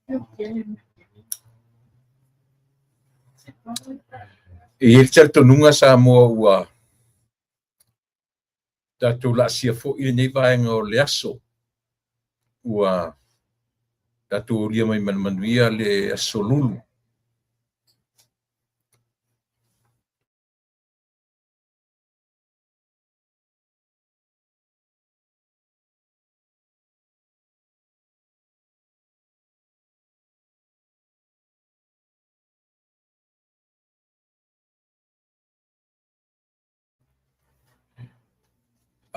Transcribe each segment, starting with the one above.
E i ai le talitonuga Samoa ua tatou laasia foi lenei vaega o le aso, ua tatou aulia mai ma le manuia le aso Lulu.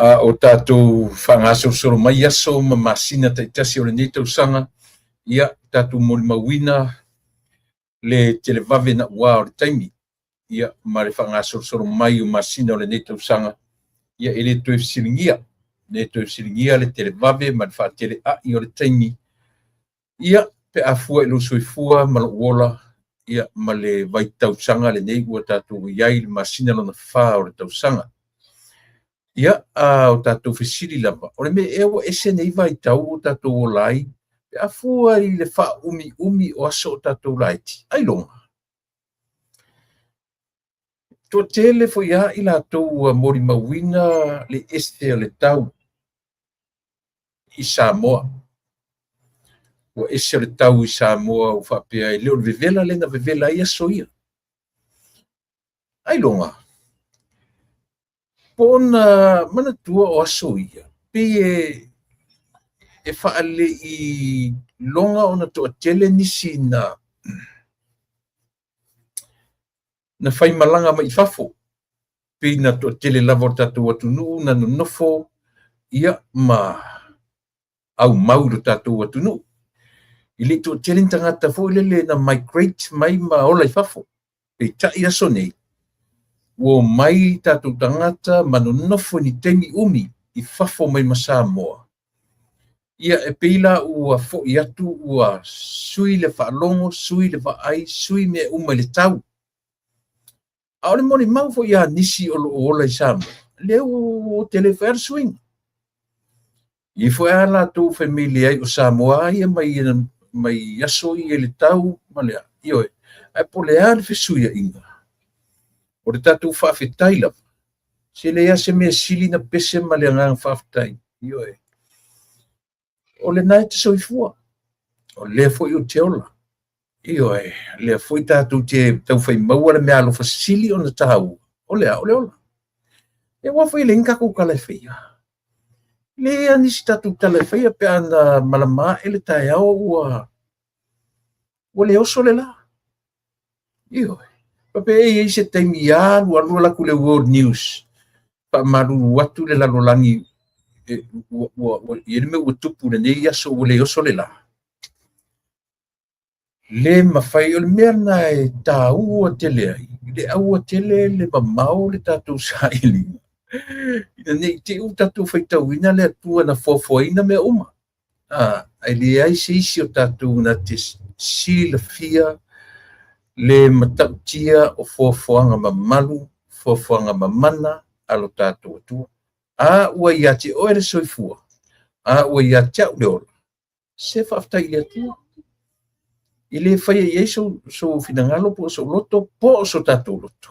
A o tatou faagasolosolo mai aso ma masina taitasi o lenei tausaga, ia tatou molimauina le televave naua o le taimi, ia ma le faagasolosolo mai o masina o lenei tausaga, ia e le toe fesiligia, le toe fesiligia le televave ma le faateleai o le taimi. Ia, pe a fua i lou soifua ma lou ola, ia, ma le vaitausaga lenei ua tatou i ai i le masina lona fa o le tausaga. Ia, a o tatou fesili lava, o le mea ea ua ese nei vaitau ua tatou ola ai, pe a fua i le faaumiumi o aso o tatou laiti? Ailoga. Toatele foi lava i latou ua molimauina le ese o le tau i Samoa. Ua ese o le tau i Samoa ua faapea e le o le vevela lea na vevela ai aso ia. Ailoga, po o na manatua o aso ia, pei e faalei loga ona toatele nisi na faimalaga mai i fafo, pei na toatele lava o le tatou atunuu na nonofo ia ma aumau i lo tatou atunuu. E le i toatele ni tagata foi lele na migrate mai ma ola i fafo. Peitai aso nei, ua omai tatou tagata ma nonofo i ni taimi umi i fafo mai ma Samoa. Ia e pei la ua foi atu ua sui le faalogo, sui le vaai, sui mea uma i le tau. A o le molimau foi a nisi o lo o ola i Samoa, lea ua tele foi lava le suiga. E i ai foi lava latou fai mai leai o Samoa ia mai aso ia i le tau ma le a. Ioe, ae po o le a le fesuiaiga, o le tatou faafetai lava, se leai lava se mea sili na pese ma le agaga faafetai. Ioe, o lena e te soifua, o lea foi ou te ola. Ioe, lea foi tatou te taufai maua le meaalofa sili ona taua, o le a? O le ola. E aua foi e leai ni tatou tala e faia. E leai lava nisi tatou tala e faia pe a na malama ae le taeao ua le oso le la. Ioe. Faapea e i ai se taimi alu alu alu atu le World News faamalulu atu le lalolagi ua i ai le mea ua tupu lenei aso ua le oso le la. Le mafai, o le mea lena e taua tele ai, le aua tele le mamao le tatou sailiga, ina ne i te i ua tatou faitauina le Atua na foafoaina mea uma. Ae leai se isi o tatou na te silafia le matautia o foafoaga mamalu, foafoaga mamana a lo tatou Atua. A ua ia te oe le soifua, a ua ia te au le ola, se faafetai i le Atua. E le faia i ai sou finagalo po o sou loto po o so tatou loto.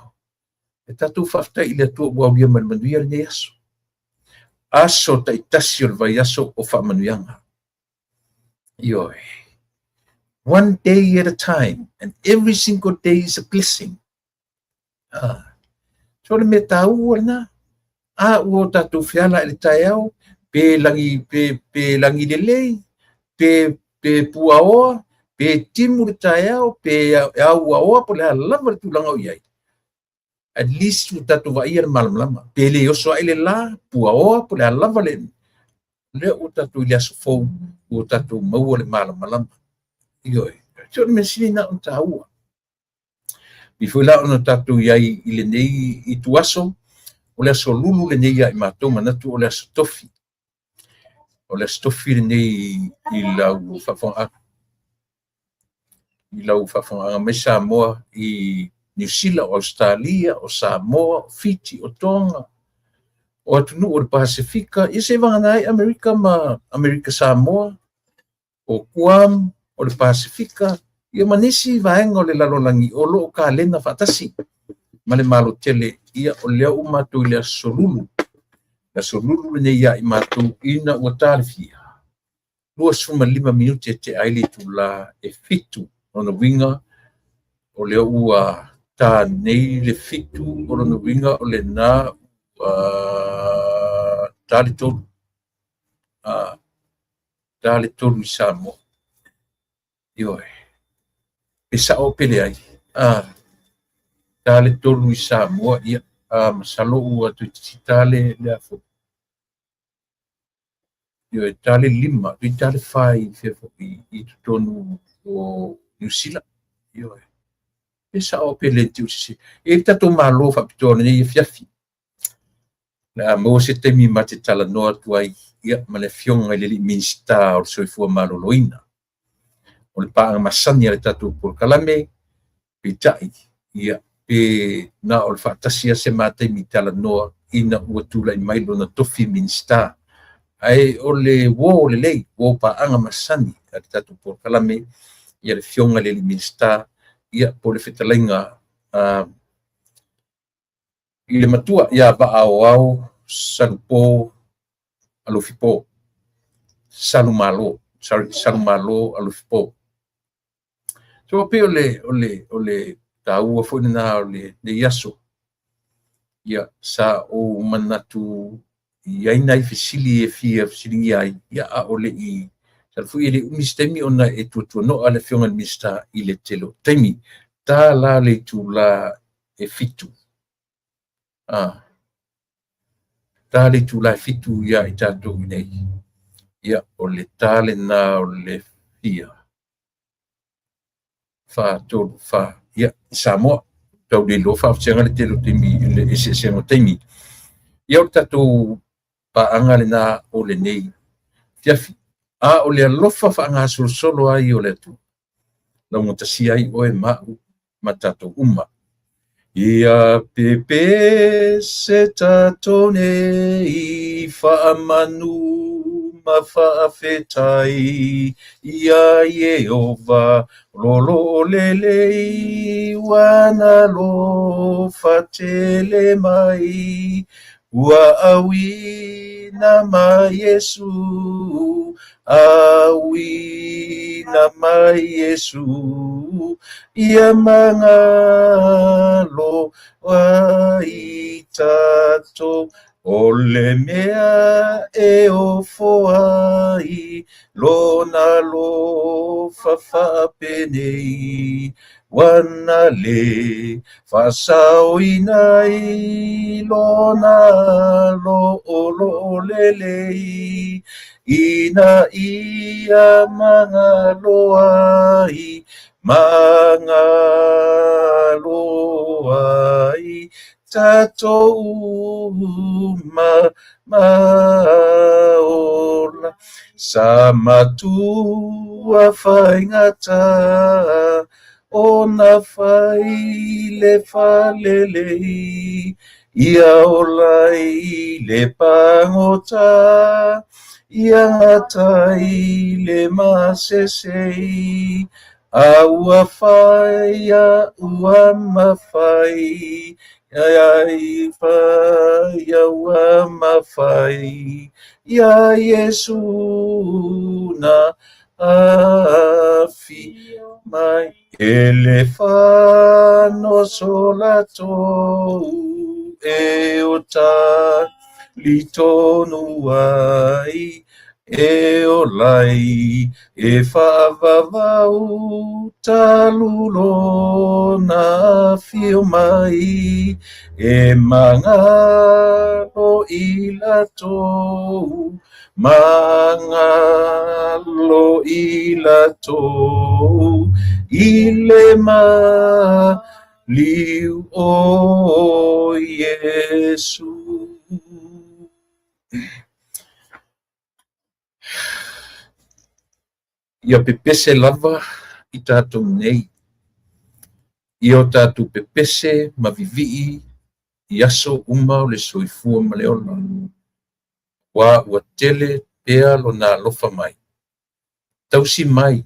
E tatou faafetai i le Atua ua aulia mai le manuia lenei aso. Aso taitasi o le vaiaso o faamanuiaga. Ioe. One day at a time, and every single day is a blessing. So le mea taua lena. A ua o tatou feala i le taeao, pe lagi, pe lagi lelei, pe puaoa, pe timu le taeao, pe auaoa, po o le a lava le tulaga o i ai. At least ua tatou vaaia le malamalama. Pe le oso ae le la, puaoa, po o le a lava le... Lea ua tatou i le aso fou, ua tatou maua le malamalama. Ioe. So le mea sili na ona taua. I foi la ona tatou i ai i lenei ituaso, o le aso Lulu lenei ia i matou manatu o le aso Tofi. O le aso Tofi lenei i lau faafofogaaga. I lau faafofogaaga mai Samoa i Niu Sila, o Ausetalia, o Samoa, o Fiti, o Tonga, o atunuu o le Pasefika, ia seivagana ai Amerika ma Amerika Samoa, o Guam, o le Pasefika, ia ma nisi vaega o le lalolagi o lo o kalena faatasi ma le Malo tele. Ia o lea ua matou i le aso Lulu, le aso Lulu lenei ia i matou ina ua ta le fia 25 minute e tea ai le itula e 7. Lona uiga o lea ua ta nei le 7, o lona uiga o lena ua ta le 3. Ta le 3 i Samoa. Ioe. Pe sao pe leai. Ta le 3 i Samoa, ia, masalo ua toeitiiti ta le afo. Ioe, ta le 5, toeitiiti ta le 4 i fea foi i totonu o Niu Sila. Ioe. Pe sao pe le te usese. E le tatou malo faapitoa lenei afiafi. Le a maua se taimi ma te talanoa atu ai, ia, ma le afioga i le alii Minisita o le Soifua Maloloina. O le paaga masani a le tatou polokalame, peitai, ia, pe na o le faatasi lava se ma taimi talanoa ina ua tulai mai lona tofi Minisita. Ae o le uo lelei, uo paaga masani a le tatou polokalame, ia le afioga i le alii Minisita, ia, po o le fetalaiga i le matua ia Vaaoao Salupo Alofipo. Salumalo, sorry, Salumalo Alofipo. So pei o le taua foi lena o lenei aso. Ia, sa ou manatu i ai nai fesili e fia fesiligia ai, ia, a o le i sala foi e le umi se taimi ona e tuatuanoa le afioga i le Minisita i le tele o taimi. Ta la le itula e 7. Ta le itula e 7 ia i tatou nei. Ia, o le ta lena o le fia. 4, 3, 4. Ia, i Samoa. Tau le iloa faafeteaga le tele o taimi, le eseesega o taimi. Ia, o le tatou paaga lena o lenei afiafi. A o le alofa faagasolosolo ai o le Atua, laugatasia ai oe ma'u ma tatou uma. Ia pepese tatou nei faamanu ma faafetai ia Ieova lolo lelei wana alofa tele mai. Ua auina mai Iesu, auina mai Iesu, ia magalo ai tatou. O le mea e ofo ai lona alofa faapenei, wana le faasaoina ai lona lo'olo'o lelei, ina ia magalo ai, magalo ai tatou uma maola. Sa matua faigata ona fai le falelei, ia ola i le pagota, ia gata i le masesei, a ua fai a ua mafai, ai fai a ua mafai, ia Iesu na afi mai. E le fano solatou e o ta litonu ai, e olai e faavavau talulo na afio mai, e magalo i latou, magalo i latou, i le maliu o Iesu. Ia pepese lava i tatou nei. Ia o tatou pepese ma vivii i aso uma o le soifua ma le ola. Ua ua tele pea lona alofa mai. Tausi mai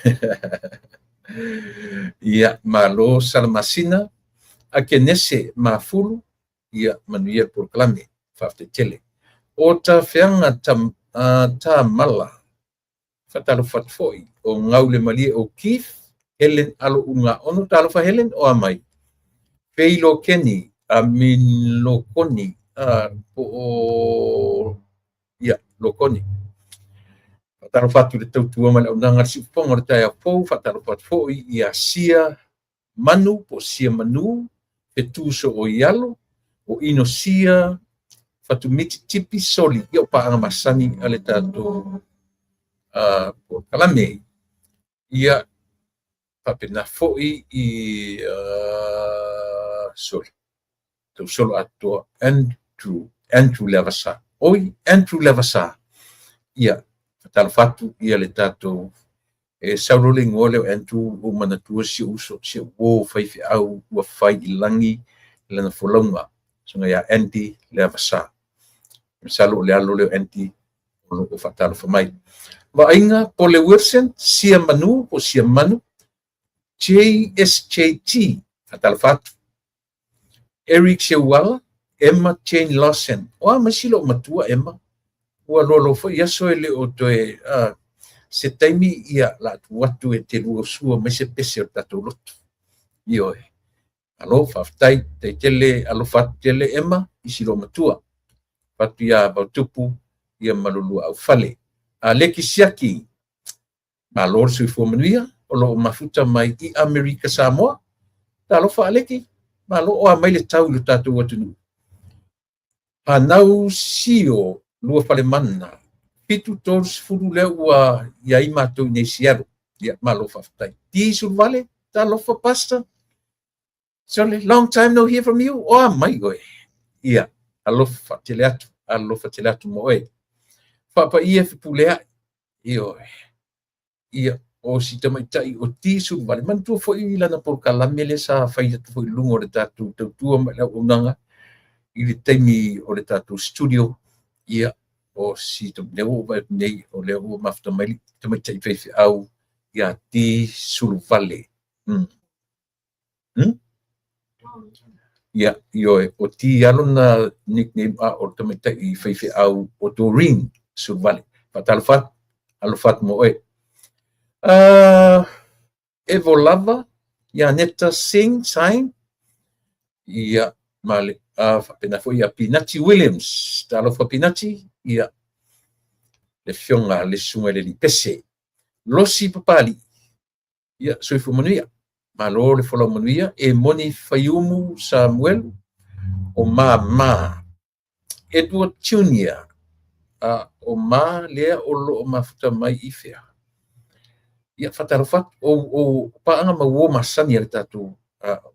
Ia, malo Salamasina, Akenese Mafulu, ia manuia le polokalame. Faafetai tele. O Tafeaga Tamala, faatalofa atu foi, o Gaulemalie o Keith, Helen Alo Ugaono, talofa Helen, o a mai. Feilo Kenny, Amin Lokoni, po o ia, Lokoni. Faatalofa atu i le tautua ma le auaunaga a le siufofoga o le taeao fou, faatalofa atu foi ia Sia Manu po o Sia Manu, Fetu Sooialo, o Inosia, Fatumiti Tipi Soli, ia o paaga masani a le tatou polokalame. Ia, faapena foi i sorry, tausolo atoa Andrew, Andrew Leavasa. Oi, Andrew Leavasa. Ia, faatalofa atu ia le tatou e sau loa le igoa lea o Andrew ua ou manatua si ou uso, si ou uo faifeau ua fai i lagi lana folauga, susuga ia Andy Leavasa. Masalo o le alo lea o Andy o lo o faatalofa mai. Vaaiga Pole Wilson, Sia Manu po o Sia Manu, JSJT, faatalofa atu. Eric Seuala, Emma Jane Lawson. O a mai si lou matua Emma? Ua loaloa foi aso e le o toe se taimi ia la atu atu e te lua sua mai se pese o le tatou lotu. Ioe. Malo, faafetai, tai tele, alofa atu tele Emma i si lou matua. Fatu ia Vautupu ia ma lo lua aufale. A Leki Siaki, malo le soifua manuia, o lo o mafuta mai i Amerika Samoa. Talofa Aleki, malo o a mai le tau i lo tatou atunuu. Hanau Sio lua falemana, 7:30 lea ua i ai matou i nei Seattle. Ia, malo faafetai. Ti Suluvale, talofa Pastor. Sorry, long time no hear from you. O a mai oe. Ia, alofa tele atu, alofa tele atu mo oe. Faapaia fepuleai. Ioe. Ia, o si tamaitai o Ti Suluvale, manatua foi i lana polokalame lea sa fai atu foi i luga o le tatou tautua ma le auaunaga i le taimi o le tatou studio. Ia, o si lea ua ou vaai atu nei, o lea ua mafuta mai le tamaitai faifeau ia Ti Suluvale. Ia, ioe, o Ti lava lona nickname a o le tamaitai faifeau o Doreen Suluvale. Faatalofa atu, alofa atu mo oe. Evo lava, ia Neta Singh Sign, ia, ma le, faapena foi ia Pinati Williams. Talofa Pinati, ia, le afioga le susuga i le alii pese. Losi Papali'i, ia, soifua manuia. Malo le folau manuia. E moni Faiumu Samuelu, o Mama Edward Junior, o ma lea o lo o mafuta mai i fea. Ia, faatalofa atu, o paaga ma uo masani a le tatou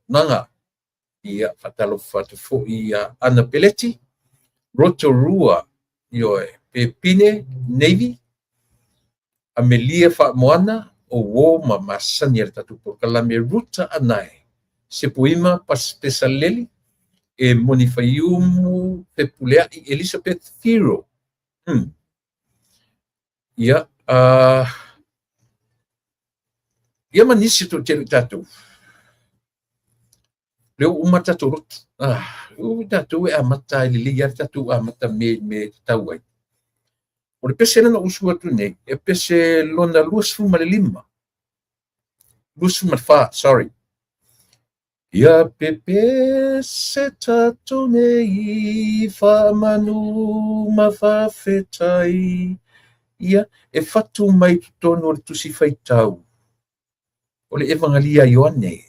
naga. Ia, faatalofa atu foi ia Ana Peleti, Rotorua, ioe, Pepine Navy, Amelia Faamoana, o uo ma masani a le tatou polokalame Ruta Anae, Sepuima Pesaleli, e moni Faiumu Fepuleai Elizabeth Firo. Ia, ia ma nisi o toatele o tatou. Lea ua uma tatou lotu. Ua tatou e amata e lelei lava le tatou amata me tatau ai. O le pese lea na ou usu atu nei, e pese lona 25. 24, sorry. Ia pepese tatou nei faamanu ma faafetai. Ia, e fatu mai totonu o le tusi faitau o le Evagalia a Ioane.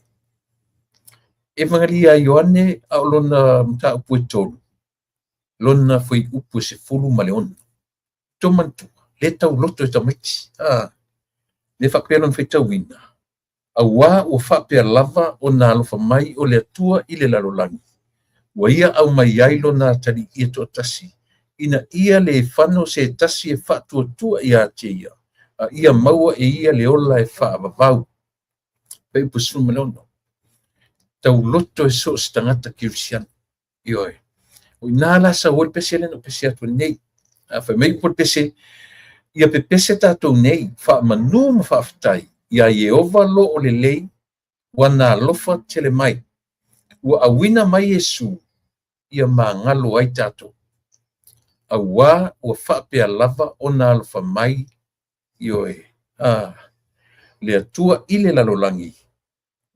Evagalia a Ioane a o lona mataupu e 3, lona fuaiupu e 16. Tō manatua, le tauloto e tamaiti. Le faapea lona faitauina, auā ua faapea lava ona alofa mai o le Atua i le lalolagi. Ua ia au mai ai lona atalii ia toatasi, ina ia le fano se tasi e faatuatua ia te ia, a ia maua e ia le ola e faavavau. Fuaiupu 16. Tauloto e so o se tagata kerisiano. Ioe. O ina la sau ai le pese lea na ou pese atu nei. A fai mai upu o le pese, ia pepese tatou nei, faamanu ma faafetai, Iā Ieova lo ʻolelei, ua na alofa tele mai. Ua ʻauina mai Iesū ia magalo ai tatou. Auā ua faapea lava ona alofa mai, ioe, a le Atua i le lalolagi,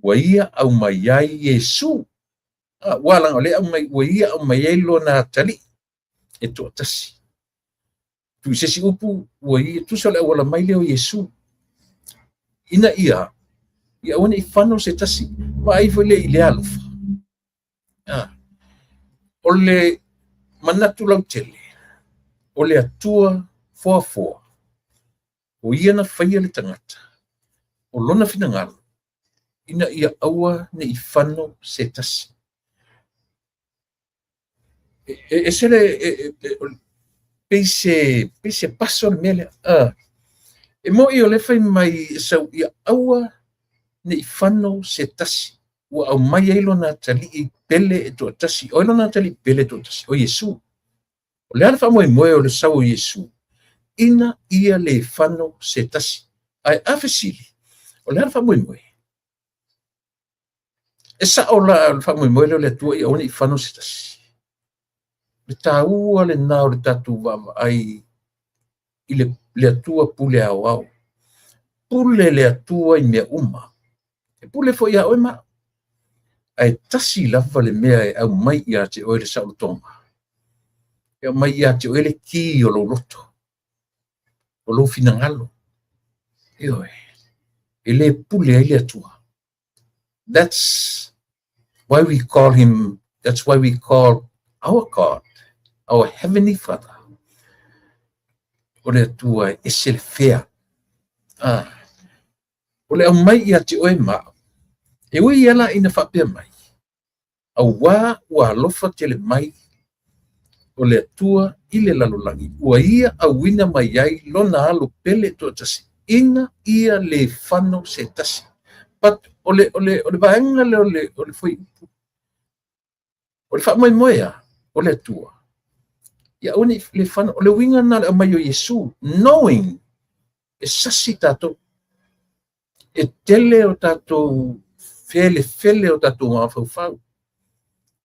ua ia aumai ai Iesū. Ua laga o lea aumai, ua ia aumai ai lona atalii e toatasi. Tuu i se isi upu, ua ia, tusa o le auala mai lea o Iesu, ina ia, ia aua ne i fano se tasi, vaai foi lea i le alofa. O le manatu lautele, o le Atua foafoa, o ia na faia le tagata, o lona finagalo, ina ia aua ne i fano se tasi. E ese le pei se pei se paso le mea lea. E mo'i o lea fai mai e sau ia aua ne i fano se tasi, ua aumai ai lona atalii pele e toatasi. O ai lona atalii pele e toatasi? O Iesu. O le a le faamoemoe o le sau o Iesu? Ina ia le fano se tasi. Ae a fesili, o le a le faamoemoe? E sa'o la le faamoemoe lea o le Atua ia aua ne i fano se tasi. Le taua lena o le tatou vaavaai i le Atua pule aoao. Pule le Atua i mea uma. E pule foi iā oe ma a'u. Ae tasi lava le mea e aumai ia te oe le saolotoga. E aumai ia te oe le ki o lou loto, o lou finagalo. Ioe, e le pule ai le Atua. That's why we call him, that's why we call our God, our Heavenly Father. O le Atua e ese le fea. O le aumai ia te oe ma a'u. E ui ia la ina faapea mai, auā ua alofa tele mai o le Atua i le lalolagi, ua ia auina mai ai lona alo pele toatasi, ina ia le fano se tasi. But o le vaega lea o le fuaiupu, o le faamoemoe o le Atua, ia aua ne i le fano, o le uiga lena o le aumai o Iesu, knowing e sasi tatou, e tele o tatou felefele o tatou mafaufau,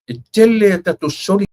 e tele a tatou soli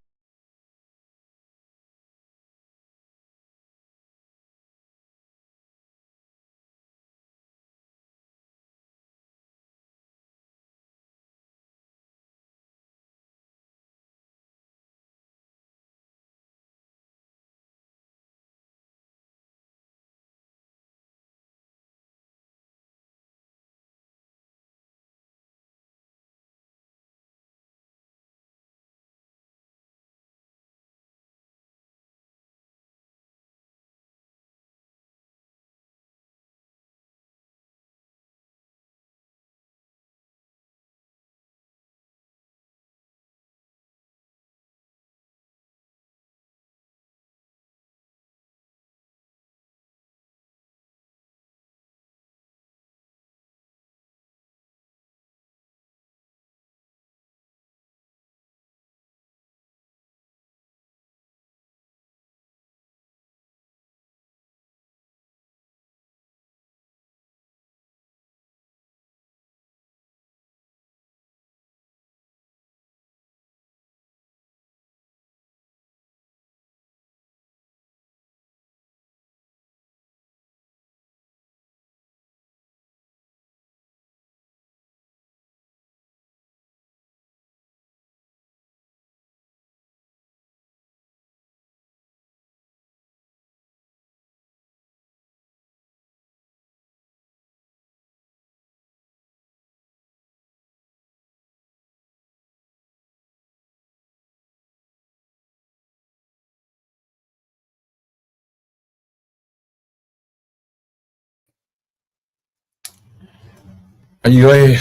Ioe,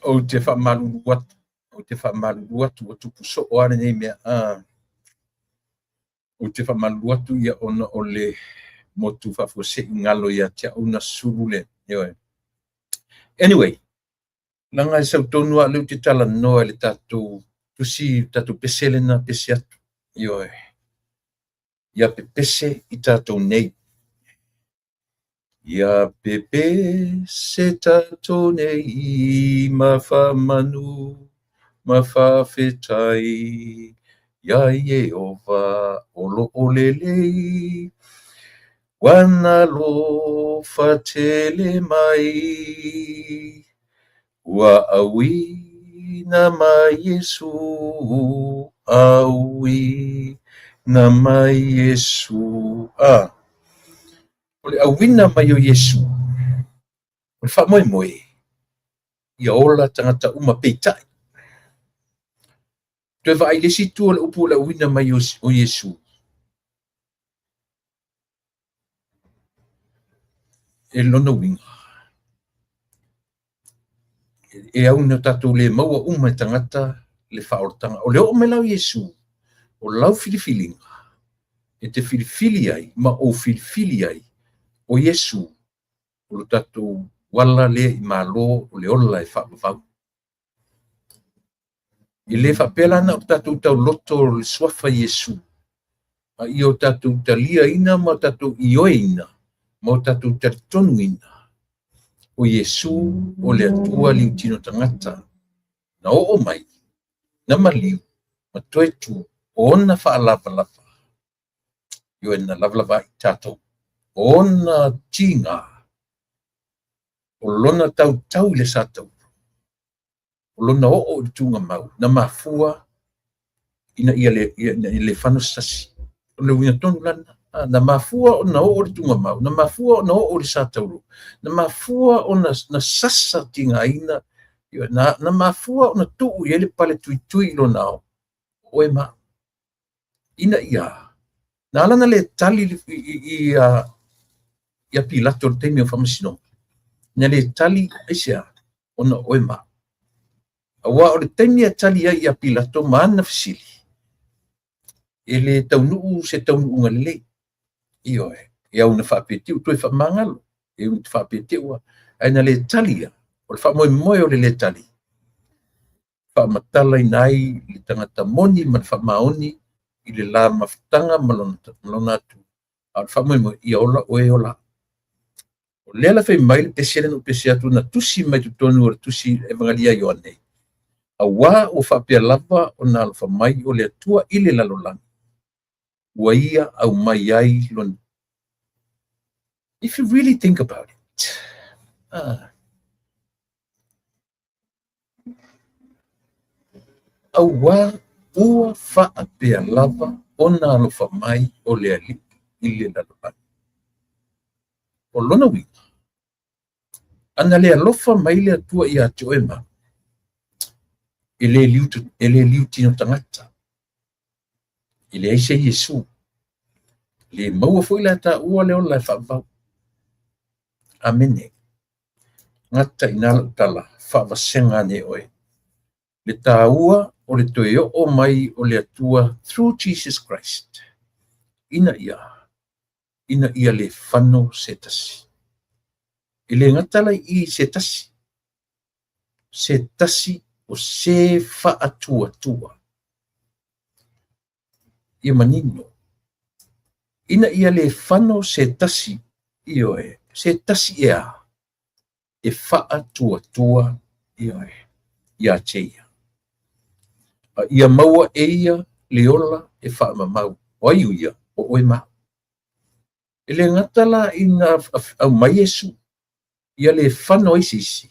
ou te faamalulu atu, ou te faamalulu atu, ua tupu soo lava lenei mea. Ou te faamalulu atu ia ona o le motu faafuasei galo ia te au na sulu le. Ioe. Anyway, leaga e sau tonu lava o lea ou te talanoa i le tatou tusi, tatou pese lea na pese atu. Ioe. Ia pepese i tatou nei. Ia pepese tatou nei ma faamanu ma faafetai iā Ieova o lo o lelei, Ua na alofa tele mai, Ua auina mai Iesu, auina mai Iesu. A, o le auina mai o Iesu, o le faamoemoe, ia ola tagata uma peitai. Toe vaai i le isi itu o le upu o le auina mai o Iesu. E lona uiga, e au ina tatou le maua uma e tagata le faaolataga. O le oo mai la o Iesu, o lau filifiliga, e te filifili ai ma ou filifili ai, o Iesu, o lo tatou ala lea i malo o le ola e faavavau. E le faapea la na o tatou tauloto le suafa Iesu, a ia o tatou taliaina ma o tatou ioeina ma o tatou talitonuina o Iesu o le Atua liutino tagata na oo mai, na maliu, ma toe tu o ona faalavalava. Ioe, na lavalava ai tatou. O ona tiga, o lona tautau i le sa taua, o lona oo i le tuugamau, na mafua ina ia le fano se tasi. O le uiga tonu la lena. Na mafua ona oo i le tuugamau, na mafua ona oo i le sa tauro, na mafua ona na sasa tigaina, na mafua ona tuu i ai le pale tuitui i lona ao, o oe ma au. Ina ia, na ala ona le tali ia Pilato i le taimi o faamasinoga, na le tali aisea? Ona o oe ma au. Aua o le taimi e tali ai ia Pilato ma ana fesili, e le taunuu se taunuuga lelei. Ioe, e au ina faapea te i ua toe faamagalo, e au ina faapea te i ua, ae na le tali ia, o le faamoemoe o le le tali, faamatalaina ai le tagata moni ma le faamaoni i le la mafutaga ma lona atu, a o le faamoemoe, ia ola oe ola. O lea la fai mai le pese lea na ou pese atu, na tusi mai totonu o le tusi Evangelia Ioane, auā ua faapea lava ona alofa mai o le Atua i le lalolagi, ua ia aumai ai lona. If you really think about it, auā ua faapea lava ona alofa mai o le Alii i le lalolagi. O lona uiga, ana le alofa mai le Atua ia te oe ma au, e le liutino tagata, e leai se Iesu, le maua foi la taua le ola e faavavau. Amene. Gata i nā lau tala, faavasega ane oe. Le tāua o le toe oo mai o le Atua through Jesus Christ, ina ia le fano se tasi. E le gata la i se tasi, se tasi o se faatuatua. Ia manino. Ina ia le fano se tasi, ioe, se tasi ea, e faatuatua, ioe, ia te ia. A ia maua e ia le ola e faamamau. O ai o ia, o oe ma au. E le gata la ina aumai Iesu, ia le fano ai se isi,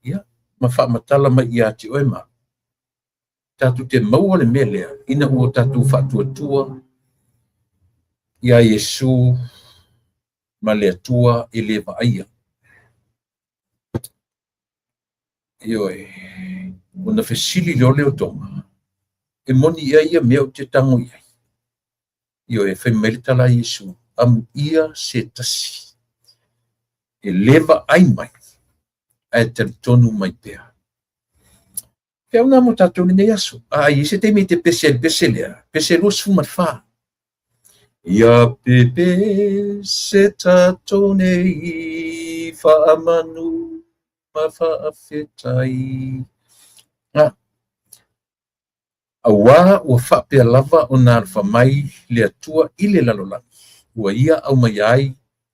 ia, ma faamatala mai ia te oe ma au. Tatou te maua le mea lea, ina ua tatou faatuatua ia Iesu ma le Atua e le vaaia. Ioe, ona fesili lea o le o Toma, e moni ia ia mea ou te tago i ai. Ioe, fai mai le tala a Iesu, amuia se tasi, e le vaai mai, ae talitonu mai pea. Feau nā mo tātou lenei aso. A i se taimi te pese ai le pese lea, pese 24. Ia pepese tatou nei faamanu ma faafetai. Ngā. Auā ua faapea lava ona alofa mai le Atua i le lalolagi, ua ia aumai ai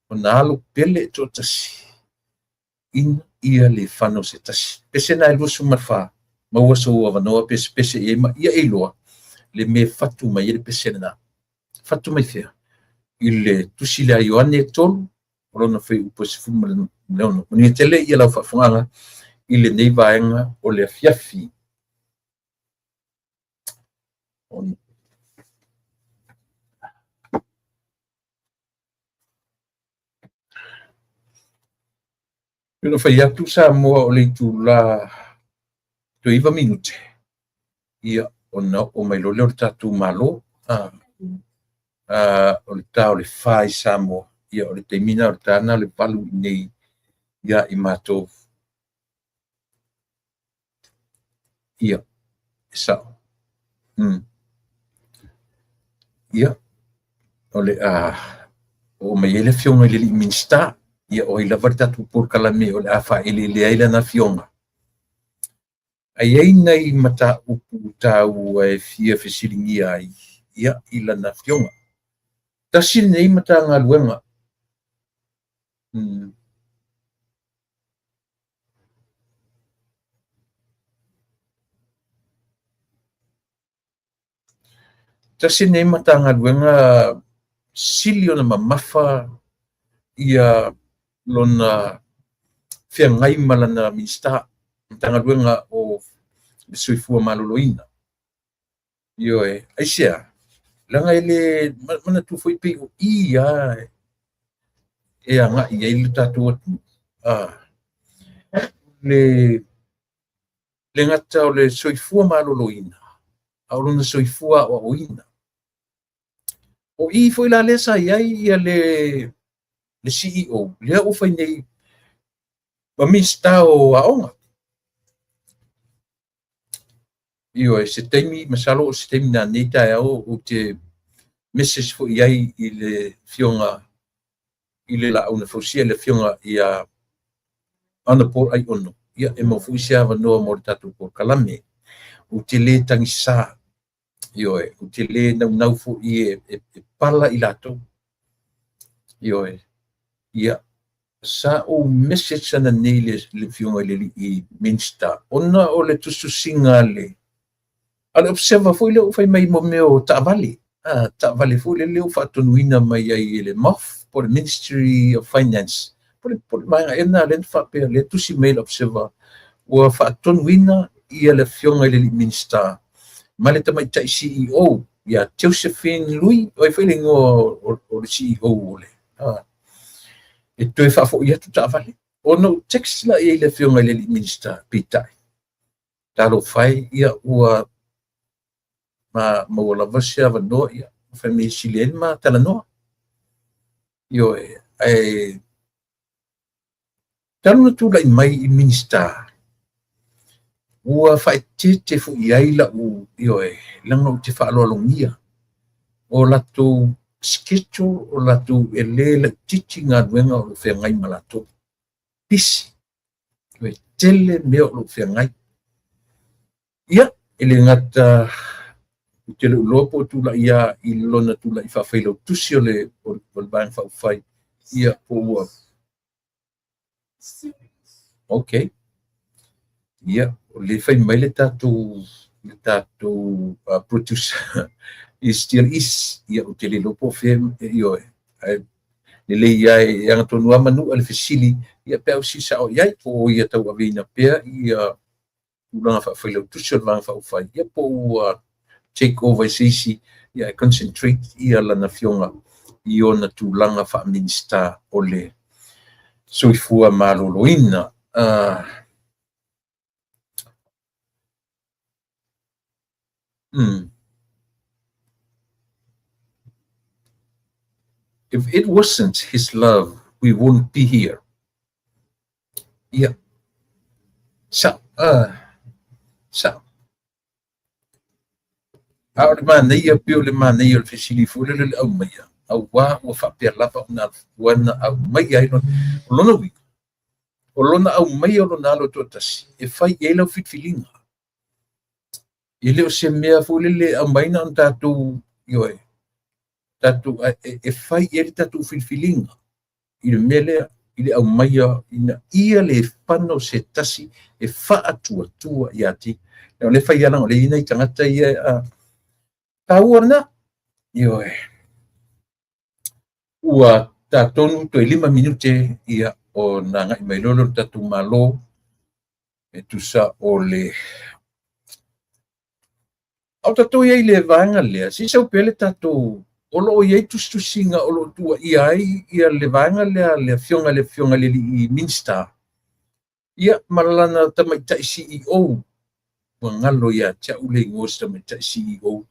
Ona alo pele e toatasi, ina ia le fano se tasi. Pese na e 24, maua sou avanoa pesepese i ai ma ia e iloa le mea e fatu mai ai le pese lena. Fatu mai fea? I le tusi lea a Ioane 3, o lona fuaiupu e 16. Manuia tele ia lau faafofogaaga i lenei vaega o le afiafi. E ona fai atu Samoa o le itulā toe 9 minute, ia ona oo mai loa lea o le tatou Malo. O le ta o le 4 i Samoa, ia o le taimi lena o le ta lena o le 8 i inei ia i matou. Ia, e sao. Ia, o le a oo mai ai le afioga i le alii Minisita. Ia, o ai lava le tatou polokalame o le a faaeleelea ai lana afioga. Ae i ai nai mataupu taua e fia fesiligia ai ia i lana afioga. Tasi lenei Matagaluega Tasi lenei Matagaluega sili ona mamafa ia lona feagai ma lana Minisita, Matagaluega o le Soifua Maloloina. Ioe, aisea? Leaga e le manatua foi pei o i lava e agai i ai le tatou atunuu. Le gata o le soifua maloloina, a o lona soifua aoaoina. O i foi la lea sa i ai ia le CEO, lea ua fai nei ma Minisita o Aoga. Ioe, se taimi, masalo o se taimi nanei taeao ou te message foi i ai i le afioga i le Laau na Fausia, le afioga ia Honourable Aiono, ia e maua foi se avanoa mo le tatou polokalame. Ou te le tagisa, ioe, ou te le naunau foi e pala i latou. Ioe, ia, sa ou message ananei i le afioga i le alii Minisita, ona o le tusitusiga a le a le Observer foi lea ua fai mai mo mea o taavale, taavale foi lea ua faatonuina mai ai e le MOF po o le Ministry of Finance, po o le vaega ea lena lea na faapea, lea tusi mai le Observer ua faatonuina ia le afioga i le alii Minisita ma le tamaitai CEO ia Josephine Lui, o ai foi le igoa o le CEO o le e toe faafoi atu taavale. Ona ou text la i ai le afioga i le alii Minisita, peitai, talofa e, ia ua maua lava se avanoa, ia, fai mai e sili ai le ma talanoa. Ioe, ae talu ona tulai mai i Minisita, ua faaeteete foi i ai lau, ioe, leaga ou te faaaloalogia o latou schedule, o latou e le laitiiti galuega o lo o feagai ma latou. Pisi, e tele mea o lo o feagai. Ia, e le gata ou te le o iloa po o tulai lava i lona tulai faafailautusi o le Vaega Faaupufai, ia po ua... Ok. Ia, o lea e fai mai le tatou producer is still is. Ia, ou te le iloa po o fea, ioe. Ae lelei lava e agatonu lava Manua le fesili, ia pe a ou sisao i ai, po o ia tauaveina pea ia tulaga faafailautusi o le Vaega Faaupufai, ia po ua take over e se isi, ia e concentrate ia lana afioga i ona tulaga faa-Minisita o le Soifua Maloloina. If it wasn't his love, we wouldn't be here. Ia, sao, sao. A o le manaia, pei o le manaia o le fesili foi lele o le aumaia, auā ua faapea lava ona ua na aumaia ai lona, o lona uiga, o lona aumaia o lona alo e toatasi e fai i ai lau filifiliga. E le o se mea foi lele e aumai na ona tatou, ioe, tatou, e fai i ai le tatou filifiliga. i le mea lea, i le aumaia ina ia le fana o se tasi e faatuatua ia te ia. O lea e fai lava leaga o lea e i ai nai tagata ia taua lena. Ioe. Ua ta tonu toe 5 minute ia ona agai mai loa lea o le tatou Malo e tusa o le A o tatou i ai i le vaega lea, se i sau pea le tatou, o lo o i ai tusitusiga o lo o tuuaia ai ia le vaega lea le afioga i le afioga i le alii Minisita ia ma lana tamaitai CEO. Ua galo ia te au le igoa o si tamaitai CEO,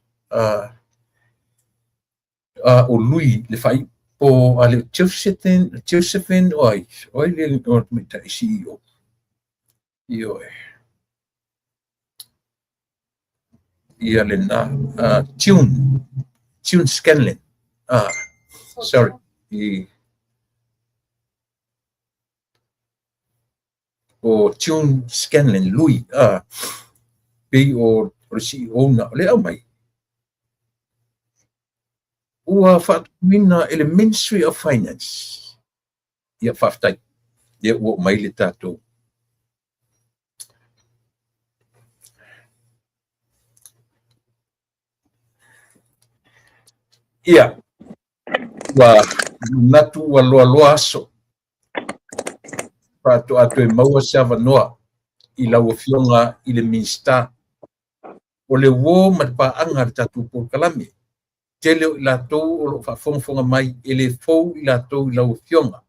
o Lui le faaiu, po a le o Josephine, Josephine o ai, o ai le igoa o le tamaitai CEO? Ioe. Ia lena, June, June Scanlon. Sorry. I, o June Scanlon Lui, pei o le CEO na, o le aumai. Ua faatuina e le Ministry of Finance. Ia, faafetai. Ia, ua oo mai le tatou. Ia, ua manatu ua loaloa aso. Faatoa toe maua se avanoa i lau Afioga i le Minisita o le uo ma le paaga a le tatou polokalame. Tele o i latou o lo o faafogafoga mai e le fou i latou i lau Afioga.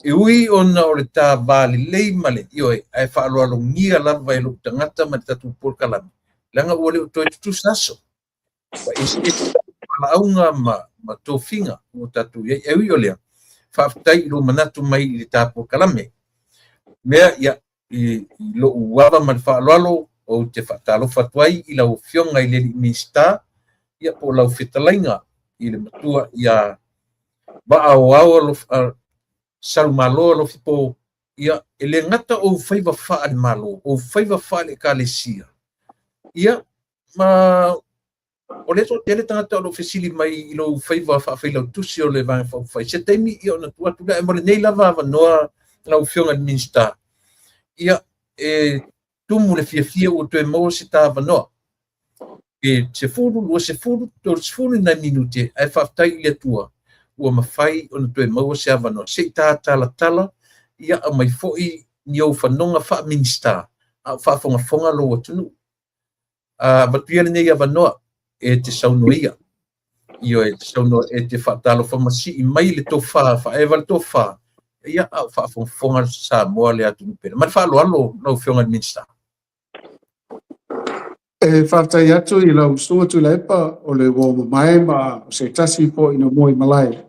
E ui ona o le ta va lelei ma le ioe, ae faaaloalogia lava e lou tagata ma le tatou polokalame, leaga ua le o toe tutusa aso. Ua eseese valaauga ma tofiga ua tatou i ai. E ui o lea, faafetai i lou manatu mai i le ta polokalame. Mea ia, i lou ava ma le faaaloalo, ou te faatalofa atu ai i lau Afioga i le alii Minisita, ia po o lau fetalaiga i le matua ia Vaaoao Salumalo Alofipo, ia e le gata o ou faiva faale-Malo, o ou faiva faale-Ekalesia, ia ma o lea toatele tagata o lo o fesili mai i lou faiva faafailautusi o le Vaega Faaupufai. Se taimi ia ona tuu atu lea, ae mo lenei lava avanoa lau Afioga i le Minisita, ia e tumu le fiafia ua toe maua se ta avanoa. E 10, 20, 30 nai minute, ae faafetai i le Atua ua mafai ona toe maua se avanoa. Se i ta talatala, ia aumai foi ni ou fanoga faa-Minisita a o faafogafoga lou atunuu. Avatu ia lenei avanoa e te saunoa ia. Ioe, e te saunoa e te faatalofa ma sii mai le tofa, faaeva le tofa, ia a o faafogafoga Samoa le atunuu pele. Ma le faaaloalo lau Afioga i le Minisita. E faafetai atu i lau Susuga Tuilaepa o le uo mamae ma o se tasi foi na moe malae.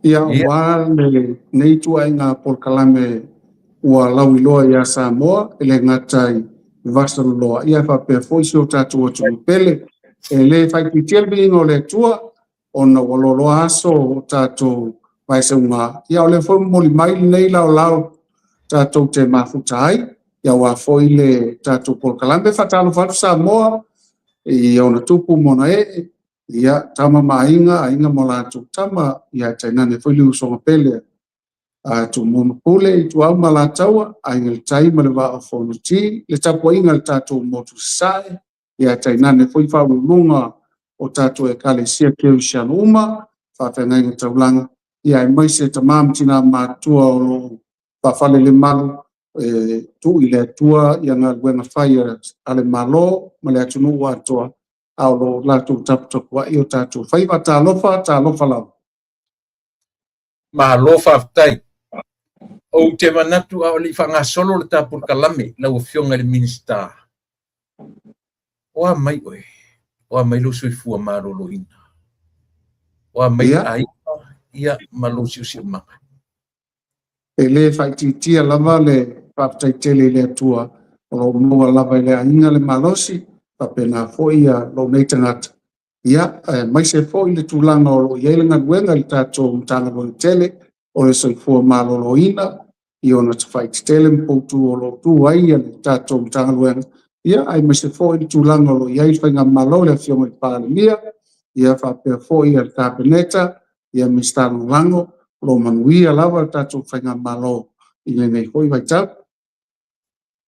Ia aua lenei ituaiga polokalame ua lauiloa ia Samoa e le gata i Vasaloloa, ia faapea foi si o tatou atunuu pele. E le faaitiitia le viiga o le Atua ona ua loaloa aso o tatou vaesauga, ia o lea foi momoli mai lenei laolao tatou te mafuta ai, ia aua foi le tatou polokalame. Faatalofa atu Samoa i ona tupu ma ona ee, ia tama ma aiga, aiga ma latou tama, ia tainane foi le usoga pele a Tumua ma Pule, Ituau ma Alataua, Aiga i le Tai ma le Vaa o Fonoti, le tapuaiga a le tatou motu Sasae, ia tainane foi faauluuluga o tatou Ekalesia Kerisiano uma, faafeagaiga taulaga, ia aemaise tama ma tina matutua o lo o faafalelemalu e tuu i le Atua ia galuega fai a le Malo ma le atunuu atoa, a o lo o latou taputapuai o tatou faiva. Talofa, talofa lava. Malo faafetai. Ou te manatu a o le i faagasolo le ta polokalame lau Afioga i le Minisita, o a mai oe? O a mai lou soifua maloloina? O a mai le aiga ia ma lou siosiomaga? E le faaitiitia lava le faafetai tele i le Atua o lo o maua lava i le aiga le malosi, faapena foi lou nei tagata. Ia, aemaise foi le tulaga o lo o i ai le galuega i le tatou Matagaluega tele o le Soifua Maloloina i ona tafaitetele ma poutu o lo o tu ai le tatou Matagaluega, ia, aemaise foi le tulaga o lo o i ai le Faigamalo i le Afioga i le Palemia, ia faapea foi le Kapeneta, ia Minisita Lagolago. O lo o manuia lava le tatou faigamalo i lenei foi vaitau.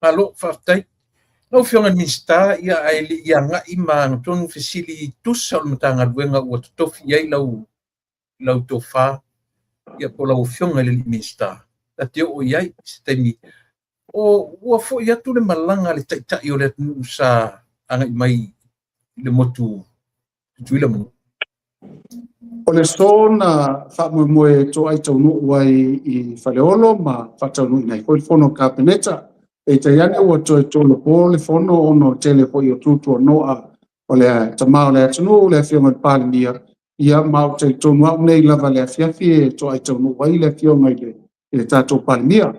Malo, faafetai. Lau Afioga i le Minisita, ia ae le i agai ma agatonu fesili tusa o le Matagaluega ua totofi i ai lau lau tofa, ia po o lau Afioga i le Minisita, ta te oo i ai i se taimi. O ua foi atu le malaga a le Taitai o le atunuu sa agai mai i le motu Tutuila ma. O le aso na faamoemoe e toai taunuu ai i Faleolo ma faataunuuina ai foi le fono a le Kapeneta. Peitai ane ua toe tolopo le fono ona o le tele foi o tuatuanoa o le tama o le atunuu, le Afioga i le Palemia, ia ma ou te talitonu au nei lava i le afiafi e toai taunuu ai le Afioga i le tatou Palemia.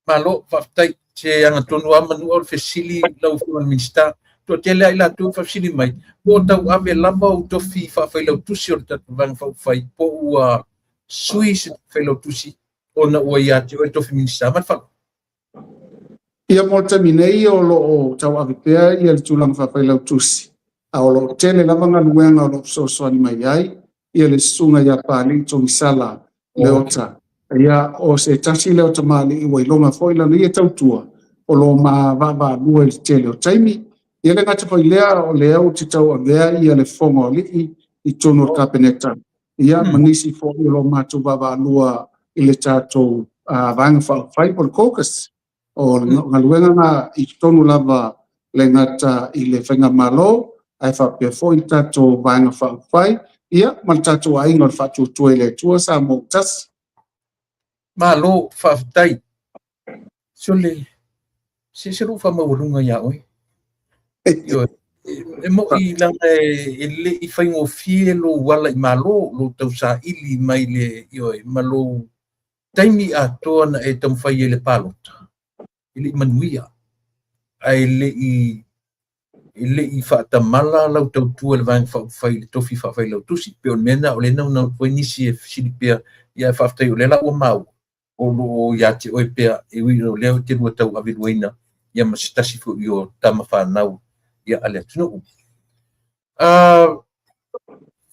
Malo, faafetai. Se agatonu lava manua o le fesili lau Afioga i le Minisita. Toatele lava i latou e faafesili mai, po o tauave lava ou tofi faafailautusi o le tatou Vaega Faaupufai, po ua sui se failautusi ona ua ia te oe le tofi Minisita. Ma le faaaloalo. Ia mo le taimi nei o lo o tauave pea ia le tulaga faafailautusi, a o lo o tele lava galuega o lo o fesoasoani mai ai ia le susuga ia Papalii Togisala Leota. Ia o se tasi lea o tamalii ua iloga foi lana ia tautua o lo o ma vaavaalua i le tele o taimi. Ia le gata foi lea o lea ou te tauavea ia le Fofoga o Alii i totonu o le Kapeneta, ia ma nisi foi o lo o matou vaavaalua i le tatou Vaega Faaupufai po o le Caucus. O le galuega na i totonu lava le gata i le faigamalo ae faapea foi le tatou Vaega Faaupufai, ia ma le tatou aiga o le Faatuatua i le Atua Samoa ua tasi. Malo, faafetai. Sole, se se lou faamaualuga ia oe. Ioe, e moi leaga e le i faigofie lou ala i malo, lou tausaili mai le, ioe, ma lou taimi atoa na e taumafai ai i le palota, e le i manuia, ae e le i faatamala lau tautua i le Vaega Faaupufai i le tofi faafailautusi. Pei o le mea lena o lea e naunau atu ai nisi e fesili pea, ia ae faafetai o lea la ua maua, o lo o ia te oe pea, e ui o lea e te lua tauaveluaina ia ma se tasi foi o tama fanau ia a le atunuu.